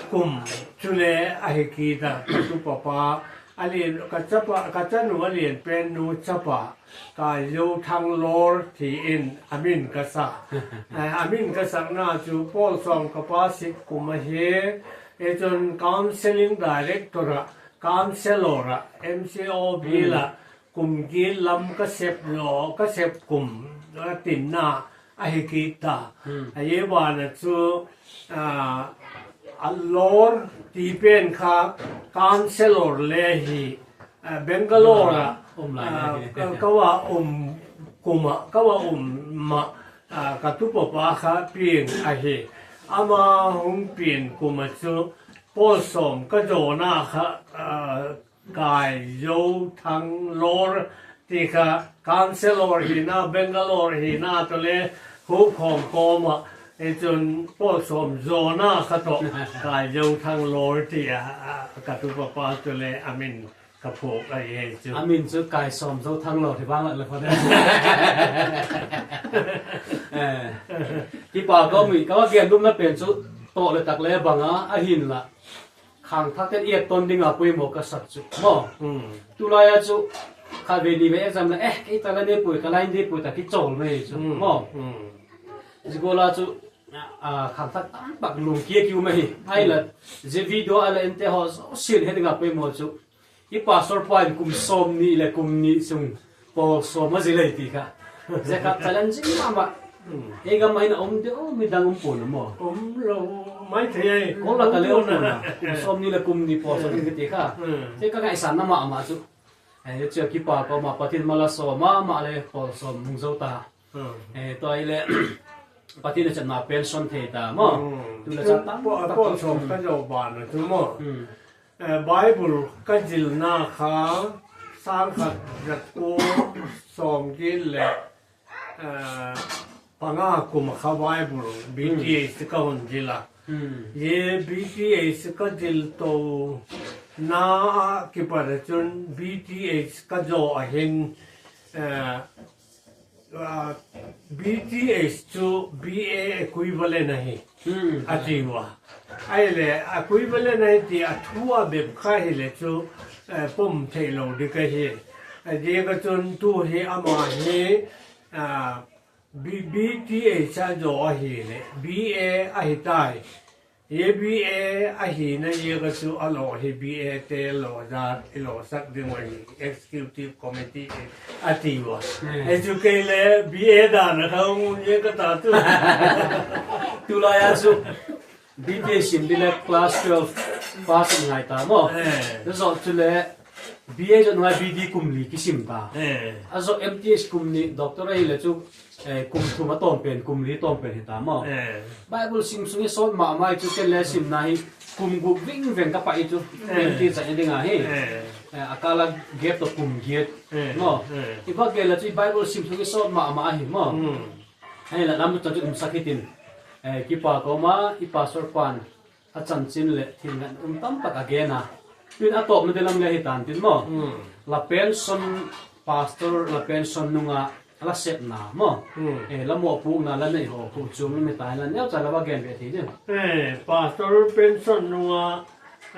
kum chule ahi kit a, ka tupa pa, a lien, ka chapa, ka chanu a lien pen nu chapa, Kaizou Thanglor ti in a min ka sa. Eh, a min ka sak na chu Paul som ka pa sit kum ahi, hi chun counseling director a, counselor a, M C O bill a, kum giet lam ka sep lo, ka sep kum, ka tin na ahi kit ta. Hmm. Ahi ban a chu, ah, a lor ti pen kha counselor le hi, ah, Bangalore a, um lai ah, le hi. Ka, ka va um kum a, ka va um ma, ah, ka tupa pa kha pian ahi. Ama hung pian kum a chu Paul som ka zo na kha, ah, Kaizou Thanglor ti kha counselor hi na, Bangalore hi na, tu le hu khom khom a, hi chun Paul som zo na kha to, Kaizou Thanglor ti a, a, ka tupa pa tu le a min Ka pho ka ye chu. Amin chu Kaisom Zothang lo thi bang la le pha de. Eh. Kipa ko mi ka gen dum na pen chu to le tak le banga ahin la. Khangthak ten iet ton dinga poimo ka sak chu. Mo. Hmm. Tulai a chu kha ve ni ve exam la eh kei ta la ne pui ka lai ni pui ta ki chol mai chu. Hmm. Mo. Hmm. Zigol a chu a khangthak tam pak lung kia kiu mai. Ai la je video a la ente ho so sin he dinga poimo chu. I pastor pa in kum som ni le kum ni sung Paul som a zilei ti kha. Ze kha challenging mama. Hmm. Ei gam a hin a um de, oh, midang um pon a mo. Um lo, mai thei ai. Ko la ka le um pon a. Kum som ni le kum ni Paul som ni ti kha. Hmm. Ze ka ngai san na mama chu. Ei, chu kipa ko ma Pathen mala som mama le Paul som hung zo ta. Hmm. Eh, tua ile, Pathen a chan na pension thei ta mo. Hmm. Tu le chan tam Paul, tak Paul som ka jo ba na tu mo. Hmm. Eh, Bible ka jilna kha sang khat jat ko som gil le, eh, panga kum kha Bible B T H ka hon jila. Hmm. Ye B T H ka jil to na a kipat a chun B T H ka jo a hin, eh, ah, B T H chu B A equivalent ahi. Hmm. A ti uva. Ai le, equivalent ahi ti a thu a bep kha hi le chu, eh, pom thei lo di ka hi. A di ka chun tu hi ama hi, ah, B-, B T H a jo ahi le, B A ahi tai. Ye B A ahi na ye ka chu a lo hi B A te lo da i lo sak ding wa hi executive committee e a ti wa. Hmm. E chu kei le B A da na ka ngun ye ka ta tu. Tulai a chu B T sim di le class twelve pass ngai ta mo. Eh. Result chu le B A jong ngai B D kum li kisim ta. Eh. A jo M T H kum ni doctor ahi le chu, eh, kum thum a tom pen, kum li tom pen hi ta mo. Eh. Bible sim sung i sot mama i chu ken le sim na hi kum gup ving veng ka pa i chu. Eh. M T H a i ding a hi. Eh. Eh, a kala gap to kum giet. Eh. Mo. Eh. I ba ke le chu Bible sim sung i sot mama hi mo. Hmm. Hei la lam tu chu um sak hi tin. Eh, kipa ko ma i pastor pan. A chanchin le thil ngen um tam tak a gen a. Tun a tawpna te lam le hi tan tin maw? Hmm. La pension, pastor, la pension nunga la sepna maw? Hmm. Eh, la mawhpukna, la neih haw, kochuam lam hi tan la neu cha la va gen ve thei ding. Eh, pastor pension nunga,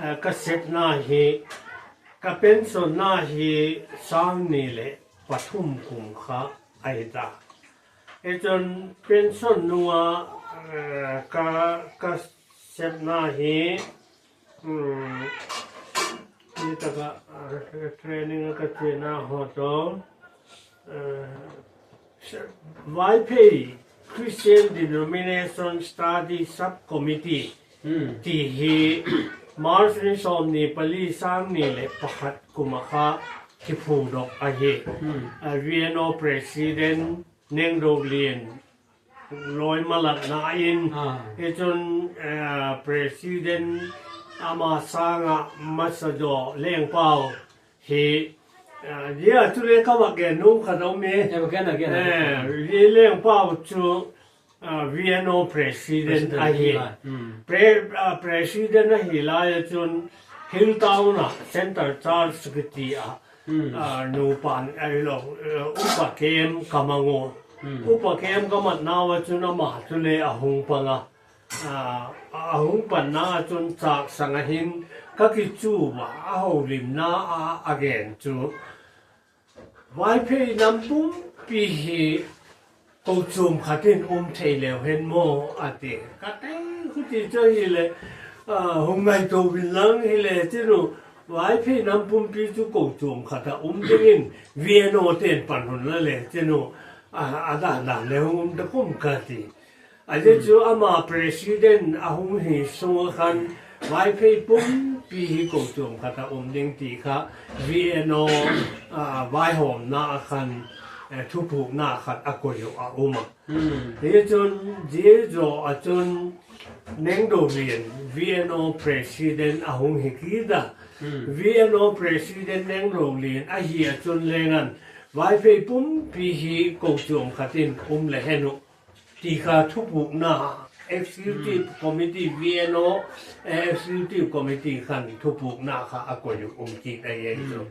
eh, ka sepna hi, ka pension na hi sang ni le pathum kum kha ahi ta. Hichun pension nunga, eh, ka, ka sepna hi, um, ni taka, eh, training a ka chena ho to, eh, Vaiphei Christian Denomination Study Subcommittee Hmm. ti hi March ni sawm ni pali sang ni le pakhat kum a kha kiphudok ahi. Hmm. A V N O President Nengdolian loi malatna in, Ah. hichun, eh, President ama sanga masa jo Lengpau hi, eh, dia chu le ka va gen nung khat a um e. Eh, va gen a, gen a. Eh, hi Lengpau chu, ah, V N O President President ahi. Ahi. Hmm. Pre-, ah, President ahi lai a chun Hilltown a Center Church kiti a Hmm. Ah, nupa, ah, lo, eh, upa kem ka mang u. Hmm. Upa kem ka mat nau a chun ama chu le a hung pang a. Ah, a hung pan na a chun chak sang a hin ka kichu va a holimna a, a gen chu. Vaiphei nam pumpi hi Kochuam khat in um thei leu hen maw, a ti. Ka teng khuti chu hi le, ah, hung ngaito vin lang hi le, chinu, Vaiphei nam pumpi chu kochuam khat a um dingin V N O ten pan hun la le, chinu, a, a dan dan le hung um ta kum ka ti. A je chu ama president a hung hi sung a khan, Vaiphei pumpi hi kochuam khat a um ding ti kha V N O, ah, vaihawmna a khan, eh, thupukna khat a koi u a um a. Hmm. Hi chun, zia zaw a chun, Nengdolian, V N O President a hung hi kit a. Hmm. V N O President Nengdolian ahi a chun lengan, Vaiphei pumpi hi kochuam khat in um le hen u. Ti kha thupukna Executive Committee, V N O, eh, Executive Committee khan thupukna kha akoi u um kit ahi chu.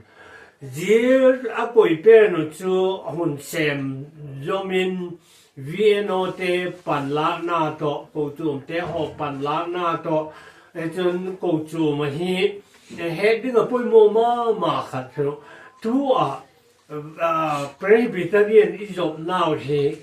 Zia akoi pen u chu Hun Sem Zom in V N O te panlakna toh, kochuam te ho panlakna toh, eh, chun kochuam ahi, eh, het ding a poimo mama khat chu. Tu a, ah, Presbyterian i zop nau hi,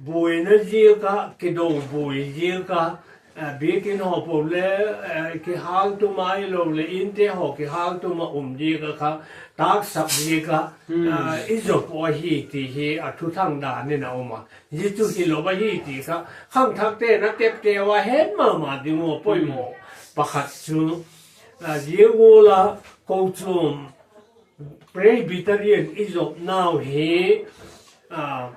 buina ziak a, kidobui ziak a, eh, biakin ho po le, eh, kihal tuma i lo le, inte ho kihal tuma um ziak a kha, taksap ziak a, eh, i zop u ahi ti hi a thuthang dan in a um a. Zia chu hi lo ahi ti kha, khangthak te na tep te u a het mama ding u poimo pakhat chu, eh, zia u la kochuam Presbyterian i zop nau hi, ah,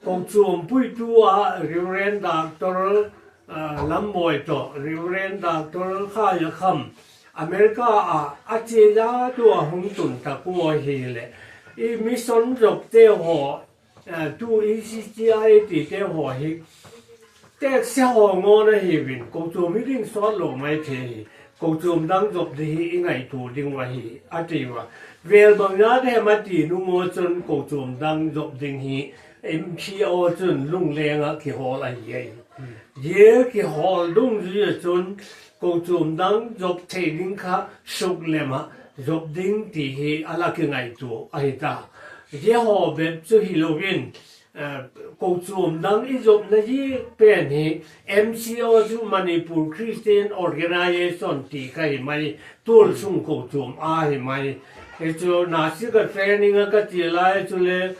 kochuam puitu a Reverend Doctor, ah, Lamboi toh, Reverend Doctor Khayakham, America a, a che ja tu a hung tun ta ku ahi le. I mission zop te ho, eh, tu E C C I A ti te ho hi, tekse ho ngo na hi vin, kochuam hi ding sot lo mai the hi, kochuam dang zop ding hi i ngaitu ding u ahi, a ti u a. Vel bang na te ma ti nu ngo chun kochuam dang zop ding hi, M C O chun lungleng a kihol ahi ai. Ye kihol dung zui a chun, kochuam dang zop thei ding kha suk lem a zop ding ti hi a la kingaitu ahi ta. Zia ho bep chu hi lo in, eh, kochuam dang i zopna hi pen hi M C O chu Manipur Christian Organization ti kha hi mai, tual sung kochuam a hi mai. Hi chu Nasik a training a ka ti lai chu le,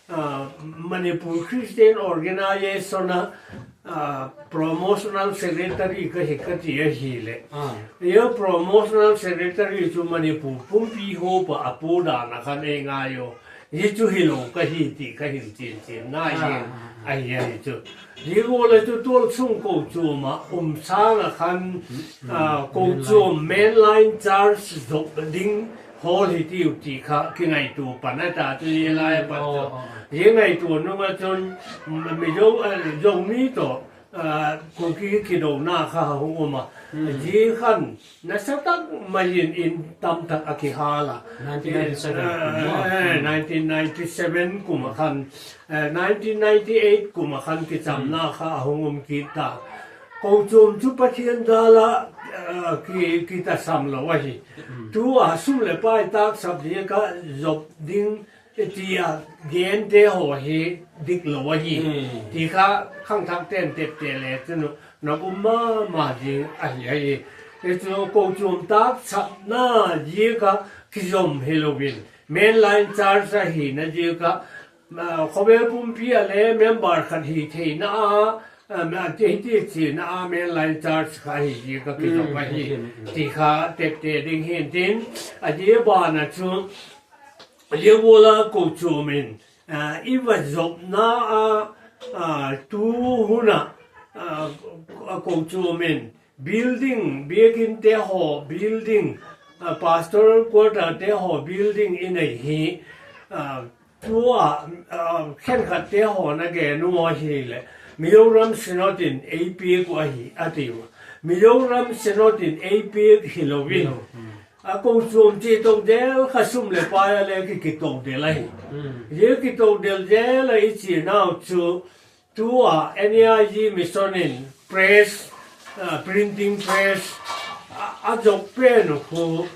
ah, Manipur Christian Organization a, ah, Promotional Secretary ka hi ka ti ahi le. Ah. Ia Promotional Secretary chu Manipur pumpi ho pa a pu dan a khan ei ngai u. Hi chu hi lo ka hi ti ka hin chin chin na hi. Ah, ah, ah. Ahi, ahi chu. Hi u le chu tual sung kochuam a um sang a khan, ah, kochuam mainline church zop ding hol hi tiu ti kha kingaitu pan a ta chu hi lai a pat chu. Oh, oh, oh. Hi ngaitu nung a chun, mm, mi Zo, eh, Zomi toh, eh, Kuki kidona kha hung um a. Hmm. Hi khan nasa tak mai in in tam tak a kihal a. Nineteen ninety-seven. Eh, eh, nineteen ninety-seven kum a khan, eh, nineteen ninety-eight kum a khan kichamna kha a hung um kit ta. Kochuam chu Pathian jal a, eh, ki, kitasam lo ahi. Hmm. Tu a sum le pai taksap ding kha zop ding ti a gen te ho hi dik lo ahi. Hmm. Ti kha khangthak ten tep te le chu nu, na um mama ding ahi ahi. Hi chu kochuam taksapna ziak a kizom hi lo in. Mainline church ahina ziak a, ah, khovel pumpi a le member khat hi theina a, ah, ma, ti, ti china a mainline church kha hi ziak a kizom ahi. Hmm, hmm, hmm. Ti kha tep te ding hin tin, a zia ban a chu, Zia u la kochuam in, ah, i va zopna a, ah, tu hun a, ah, kochuam in building, biakin te ho building, ah, pastoral quarter te ho building i nei hi, ah, tu a, ah, khenkhat te ho na gen u ahi le, Mizoram Synod in ei piak u ahi, a ti u. Mizoram Synod in ei piak hi lo in. Hmm. A kochuam chi to del kha sum le pai a le ki, kito del ahi. Hmm. Ye kito del del a i chi nau chu tu a N A I G mission in press, ah, printing press, a, a zop pen u khu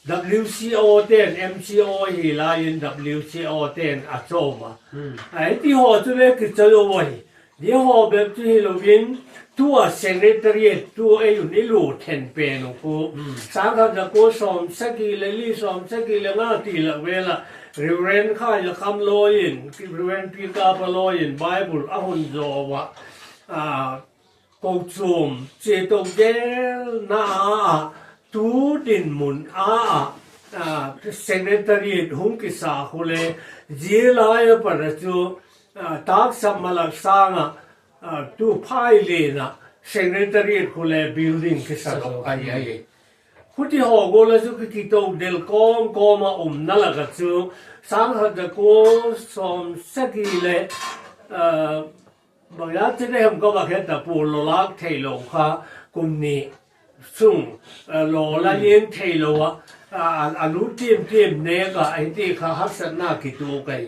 W C O ten, M C O hi lai in W C O ten a chom a. Hmm. A, hiti ho chu le kichoi u ahi. Zia ho bep chu hi lo in, tu a secretariat, tu a ei un i lu then pen u khu. Hmm. Sangkhat za ko som sagi le li som sagi le nga ti la vel a, Reverend Khayakham loi in, Reverend Pi Kapa loi in, Bible a hun zo a. Ah, kochuam chi to del na a, tu dinmun a, ah, secretariat hung kisa khu le, zia lai a pat a chu, ah, taksap malak sang a, ah, tu phai le na, secretariat khu le building kisa lo ahi, ahi. Khuti ho go la chu ki, kito del kom kom a um na la ka chu, sangkhat za ko som sagi le, ah, Bang ya chun ahem ka va khe ta pu lo lak thei lo kha kum ni sung, eh, lo la lien thei lo a, a, a lu tim tim ne ka ai ti kha haksatna kitu kai.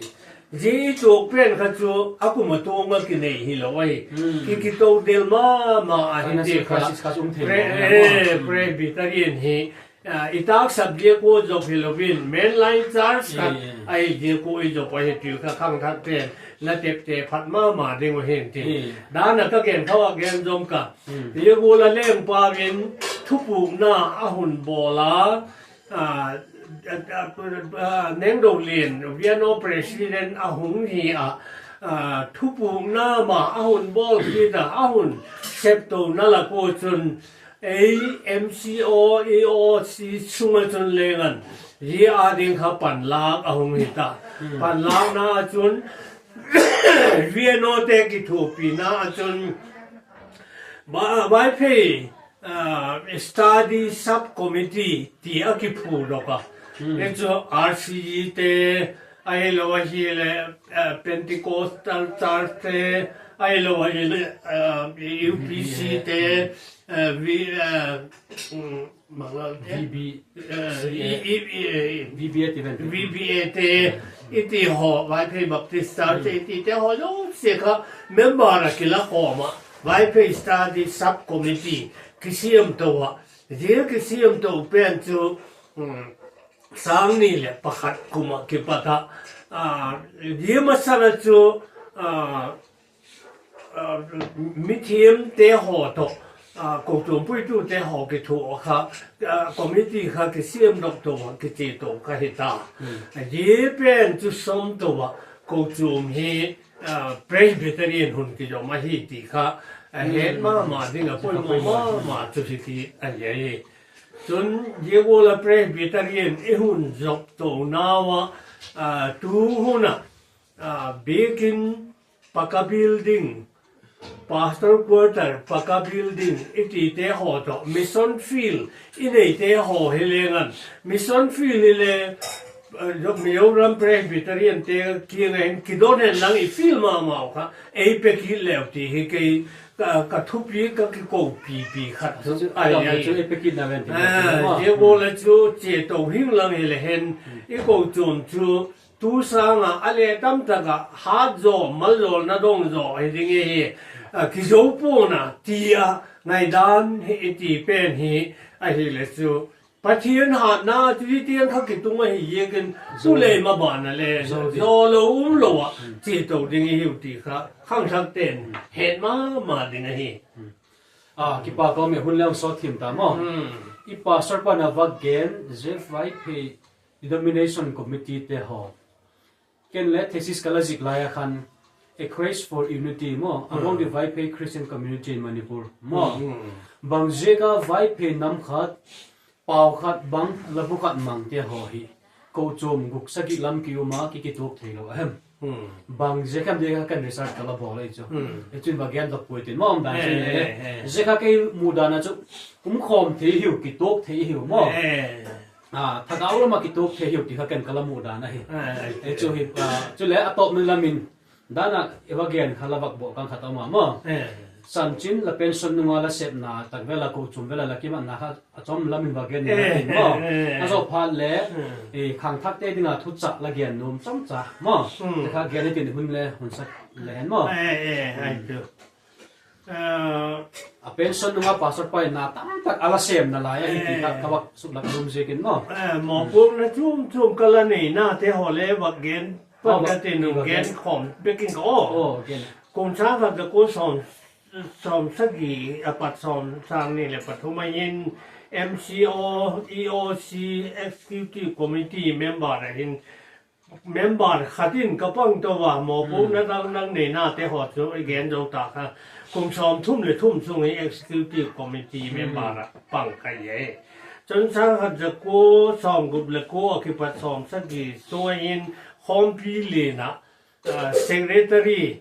Ji tu pen kha chu a kum a tu nga ki nei hi lo ai. Ki, ki to del ma ma a hi ti kha. Pre-, eh, Presbyterian hi. Ah, i tak sap dia ko jop hi lovin, mainline church khat, ai dia ko i jop a hi ti kha khang thak ten, la tep te phat ma ma ding u hin ti. Dan a ka gen kha a gen jom ka. Dia ko la leng pa vin thupukna a hun bol a, ah, ah, ah, Nengdo Lien, V N O President a hung hi a, ah, thupukna ma a hun bol ki ta, a hun sep to na la ko chun, Ei, M C O, E O C sunga chun lengan, ji a ding kha panlak a hung hi ta. Panlak na a chun, V N O te kithupi na a chun, ba-, Vaiphei, ah, Study Subcommittee ti a kiphu dok a. Ni chu R C E te, ai lo a hi le, ah, Pentecostal Church te, ai lo a hi le, ah, U P C te, eh, V-, eh, mm, manga, eh, V B, eh, C A. I, i, i, eh, V B A ti ven. V B A te, iti ho, Vaiphei Baptist Church te, iti te ho, lo se kha, member a kila khoma, Vaiphei Study Subcommittee, kisiam to a, ji kisiam to pen chu, mm, sang ni le pakhat kuma kipata, ah, ji masala chu, ah, ah, mithiam te ho to, ah, kochuam puitu te ho kithu kha, ah, committee kha kisiam dok to, kiche to kha hi ta. A ji pen chu som to a, kochuam hi, ah, Presbyterian hun kijom a hi ti kha, a het ma ma ding a poimo ma ma chu hi ti a hi. Chun, ji ko la Presbyterian i hun jop to na a, ah, tu hun a, ah, bikin Paka Building, Pastor Quarter, Paka Building, iti te ho to, Mission Field, i nei te ho hi lengan, Mission Field hi le, eh, Mizoram Presbyterian te kiang a hin kidon hen lang i field ma ma u kha, ei pe kit leu ti hi kei ka, ka thupi ka kiko pipi khat chu. Chu, ai, ai, ai. Chu ei pe kit na ven ti. Ah, ma. Ji ko la chu che to hing lang hi le hen, i kochuam chu, Tu sanga a le tam taka hat jo, mal jo, na dong jo, hi ding hi, a, kijo pona, ti a, ngaidan hi, i ti pen hi, a hi le chu. Pathian hatna, tu hi tiang kha kitung a hi ye ken, tu le ma bana le, jo lo um lo a, chi to ding hi u ti kha, khang thak ten, het ma ma ding a hi. A, kipa ko me hun le so thim ta mo. I pastor pa na va gen, Jeff Vaiphei, Denomination Committee te ho. Ken le thesis ka la zik lai a khan, A Quest for Unity mo, among the Vaiphei Christian Community in Manipur mo. Bang ziak a Vaiphei nam khat, pau khat bang, labu khat mang te ho hi. Kochuam guk sagi lam ki um a ki kituk thei lo a hem. Bang ziak a hem de ka kan research ka la bol ei chu. Ei chun va gen dok pui tin mo um dan chu le. Ziak a kei mu dan a chu, um khom thei hiu, kituk thei hiu mo. A, thagau lama kituk thei hiu ti kha ken ka la mu dan a hi. Ei chu hi, a, chu le a top ni lamin, dan a i va gen kha la vak bo kang khat a um a mo. Chanchin la pension nunga la sepna, tak vela kochuam vela la kimat na kha, a chom lamin va gen ni mo. A zo phat le, i khang thak te dinga thu cha la gen nom chom cha mo. Te kha gen ni tin hun le, hun sak le hen mo. A, a pension nunga pastor pa in na tam tak a la sem na lai a hi ti kha ka va suk lak lum ziak in mo. Mo pu na chum chum ka la nei na te ho le va gen pa ka te nu gen khom bekin ka o. Kum sang khat ja ko som, som sagi a pat som sang ni le pathum a hin M C O, E O C, Executive Committee member a hin member khat in ka pang to va, mo pu na dang dang nei na te ho chu i gen zo ta kha. Kum som thum le thum sung hi Executive Committee member a pang ka ye. Chun sang khat ja ko som gup le ko a kipat som sagi sung a hin Khompi Lien a, ah, Secretary,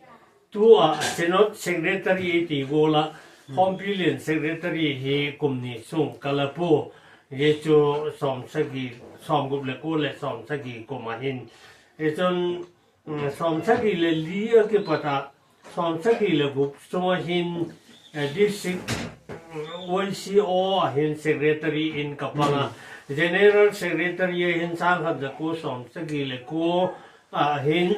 tu a Synod Secretary ti go la, Khompi Lien Secretary hi kum ni sung ka la pu. Ye chu som sagi, som gup le ko le som sagi kum a hin. Ye chun, mm, som sagi le li a kipat a, Som sagi le gup sunga hin, eh, district, mm, Y C O a hin secretary in ka panga. Hmm. General secretary a hin sang khat za ko som sagi le ko a hin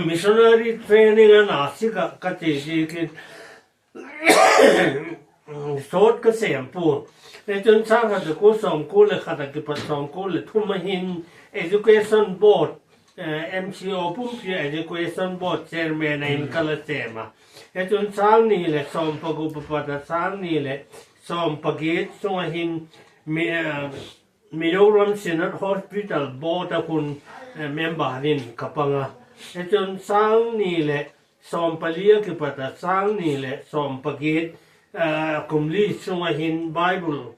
missionary training a Nasik a ka che ji kin. Sot ka sem pu. E chun sang khat za ko som ko le khat a kipat som ko le thum a hin education board, eh, M C O pumpi a education board chairman a hin ka la sem a. E chun sang ni le som pagup a pat a sang ni le som paget sunga hin mi, eh, Mizoram Synod Hospital Board a hun, eh, member in ka panga. E chun sang ni le som pali a kipat a sang ni le som paget, eh, kum li sunga hin Bible,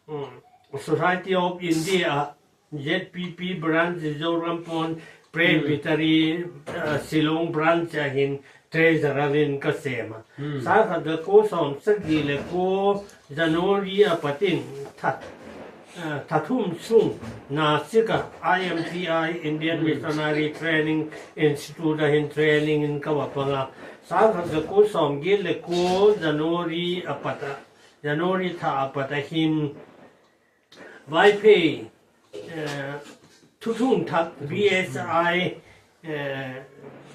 mm, Society of India a Z P P branch Zorampuan Presbytery, eh, Shillong branch a hin treasurer in ka sem a. Hmm. Sang khat za ko som sagi le ko January a pat in that, eh, that thum sung Nasik a I M T I, Indian Hmm. Missionary Training Institute a hin training in ka va panga. Sang khat za ko som get le ko January a pat a, January tha a pat a hin Vaiphei, eh, thuthung thak V S I, eh,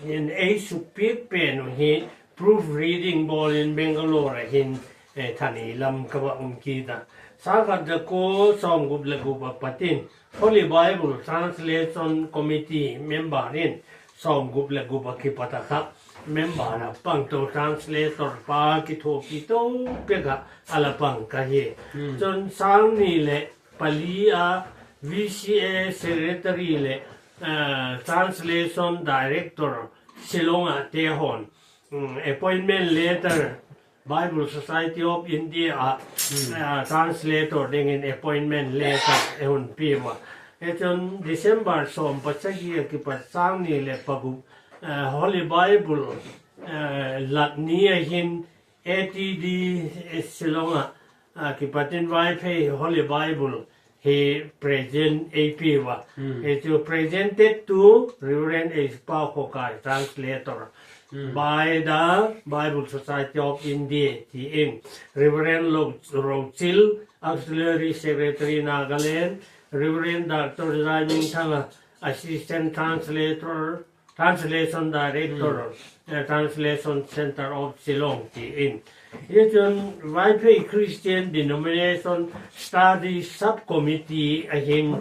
in ei suk piak pen u hi proof reading bol in Bangalore a hin, eh, thani lam ka va um kit a. Sang khat za ko som gup le gup a pat in Holy Bible Translation Committee member in som gup le gup a kipat a kha member a pang to translator pa kithopi to pek a a la pang ka hi. Hmm. Chun sang ni le pali a V C A secretary le, eh, translation director Shillong a te hon, mm, appointment letter Bible Society of India a, Hmm. eh, translator dingin appointment letter e hun pi ma. E chun December som pasagi a kipat sang ni le pagup, eh, Holy Bible, eh, lat ni a hin A T D Shillong a, a kipat in Vaiphei Holy Bible hi present ei pi va. Hmm. E chu presented to Reverend H. Pau Khokai, translator. Hmm. By the Bible Society of India, ti in Reverend Lo-, Rochil, Auxiliary Secretary Nagaland, Reverend Doctor Zaiming Thanga, Assistant Translator, Translation Director, Hmm. eh, Translation Center of Shillong, ti in. Hi chun Vaiphei Christian Denomination Study Subcommittee a hin,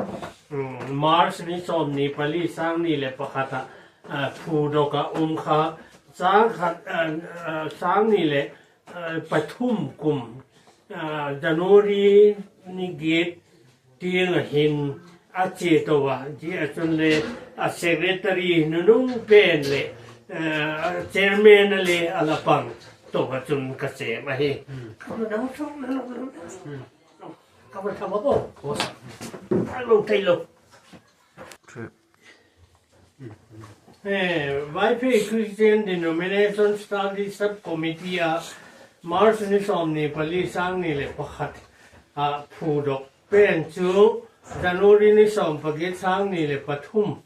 mm, March ni som ni pali sang ni le pakhat a, ah, phu dok a um kha, sang khat, ah, ah, sang ni le, ah, pathum kum, ah, January ni get tiang a hin a che to va, ti a chun le a secretary nunung pen le, eh, a chairman a le a la pang to va chun ka sem a hi. Hmm. Ka va nang song na lo lo. Hmm. Ka va tha va bo. Ko sa. A lo kai lo. True. Eh, Vaiphei Christian Denomination Study Subcommittee a March ni som ni pali sang ni le pakhat a phu dok pen chu January ni som paget sang ni le pathum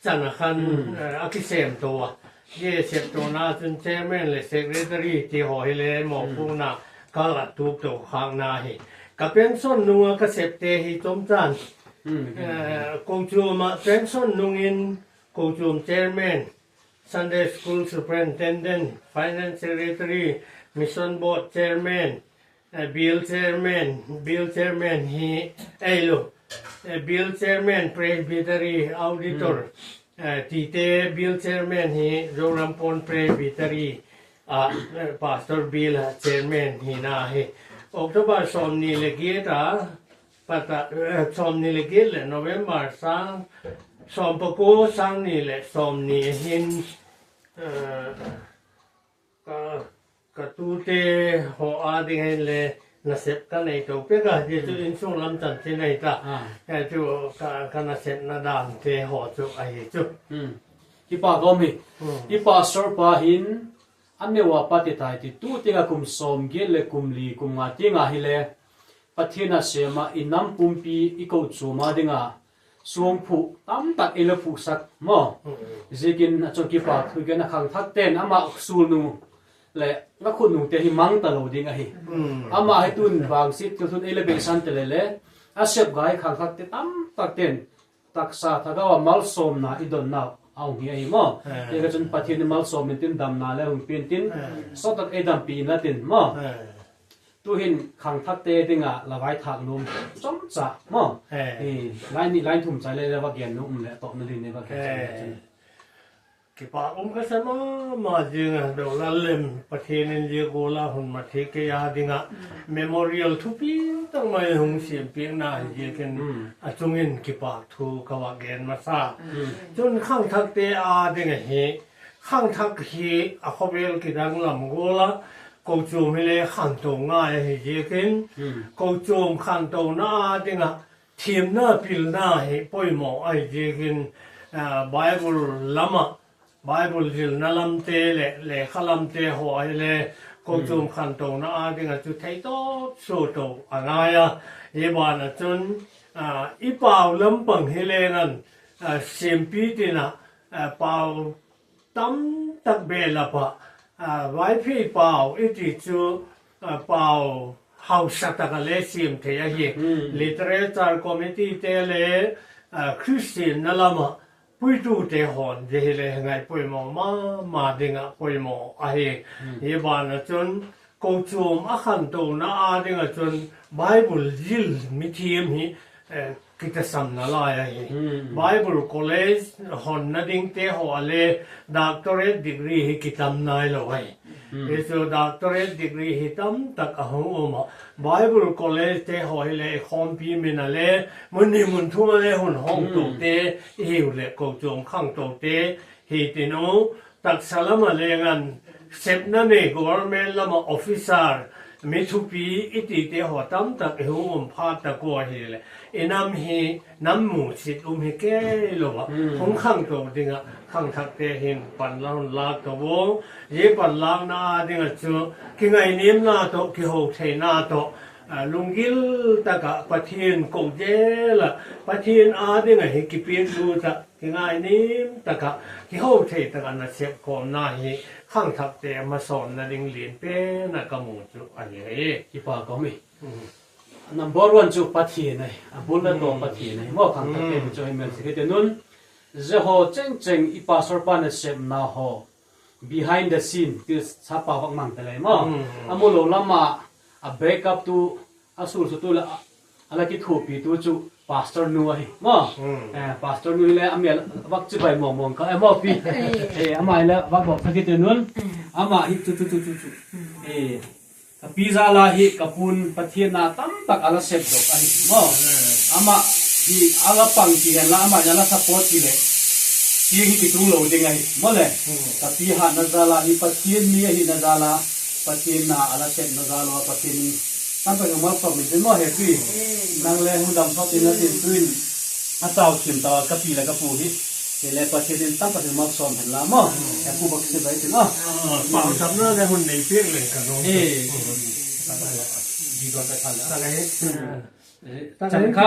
chan a khan, Hmm. eh, a kisem to a. Ye sep to na chun chairman le secretary ti ho hi le mo Hmm. pu na kal a tup to khak na hi. Ka pension nung a ka sep te hi chom chan. Hmm. Eh, Kochum a pension nung in Kochum chairman, Sunday School Superintendent, Finance Secretary, Mission Board Chairman, eh, Bill Chairman, Bill Chairman hi, ei lo, eh, Bill Chairman, Presbytery, Auditor, Hmm. eh, tite Bill Chairman hi, Zorampuan Presbytery, ah, eh, Pastor Bill, ah, Chairman hi na hi. October som ni le get a, Pata, eh, som ni le get le November sang, som paku sang ni le som ni hin, eh, ka, ka tute ho a ding hin le nasep ka nei to pek a, ti chu Hmm. insung lam chan ti nei ta. Ah. Eh, chu ka, ka nasepna dan te ho chu ahi chu. Hmm. Kipa ka um hi. Hmm. I pastor pa hin, a neo a pat i tai ti, tu ting a kum som get le kum li, kum nga ting a hi le, Pathen a sem a, i nam pumpi, i Kochum a ding a, Songphu tamtak eila phusak mo. Zikin achung kipa thu kena khangthak ten ama sulnu le ngakhutnu te hi mang talou ding ahi. Ama hi tun vangset thilthun eila beisan te lele, asep gai khangthak te tamtak ten taksa thagau a malsomna idonna aung hi ahi mo. Tika chun Pathen in malsom intin damna le hung pin tin, sotak eidampi na tin mo. Tuhin khangthak te dinga la vaithak nom chomcha mo. Line ni line thum chai le le va gen nom le topna din ne va gen. Kipa um kasa mama jinga, Doctor Lallem, Pathen in jia gola hun mathei kei a dinga memorial thupi tangmai hung sempina hi jiakin achungin kipa thu kava gen masa. Chun khangthak te a dinga hi, khangthak hi akhovel kidang lam gola, kochom hi le khantou ngai ahi jiakin, kochom khantouna a dinga themna pilna hi poimo ahi jiakin, Bible lama, Bible jilna lamte le lekha lamte ho ahile, kochom khantouna a dinga chu theitop sotou angai a. Hibana chun, ipau lampang hi lengan, sempi tina, pau tamtak belapa, Vaiphei pau iti chu, pau hausa taka le sem thei ahi. Literature committee te le, Christian na lama puitu te hon jehile ngai poimo mama dinga poimo ahi. Hibana chun, kochom akhantouna a dinga chun Bible jil mithem hi kitasamna lai ahi. Bible College honna ding te ho ale doctorate degree hi kitam nailou ahi. Hichu doctorate degree hi tamtak ahung um a, Bible College te ho hile khompi mina le mun ni mun thum ale hun hongtou te ihiu le kochom khangtou te hi tinu, taksa lama lengan sepna nei government lama officer, mi thupi iti te ho tamtak ihung um phat ta ko ahile, inam hi nam musit um hi keilouva hung khangtou dinga khangthak te hin panla hun lak tou vo. Ji panlakna a dinga chu kingainemna toh, kihoutheina toh, lunggil taka Pathen kou jela, Pathen a dinga hi kipehlut a, kingainem taka, kihouthei taka nasep khomna hi khangthak te masonna ding lenpen a kamu chu ahi. Kipa kome. Number one chu Pathen ahi, abul le to Pathen ahi mo, khangthak te chu hi mel sike te nun. Jeho chengcheng i pastor pa nasepna ho behind the scene, til sapa vak mang talei mo. Amu lou lama, a backup tu, asul su tu la, ala kithopi tu chu pastor nu ahi mo. Pastor nu le amel vak chibai mong mong ka, eh, mo pi. Eh, ama le vak bok thaki te nun. Ama hi chu chu chu chu chu. Eh, kapi jala hi kapun Pathen na tamtak ala sep doh ahi mo. Ama hi ala pang ti hen la, ama ala support ti le. Ti hi kitung lou ding ahi mo le. Kapi hatna jala hi Pathen mi ahina jala, Pathen na ala sepna jala Pathen in tamtak malsom min tin mo hepi. Nang le hung dam sot in atin tuin. Atao thim tao kapi le kapu hi. Hile Pathen in tamtak malsom hen la mo. Hepu bak si bai tin a. Pau tamna le hun nei pek le ka no. Eh. Di don ka thala. Tala he. Changkha.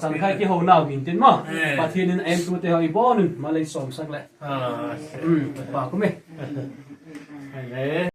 Changkha kihou nau min tin mo. Pathen in aentu te ho ibon in malei som sak le. Pa kome.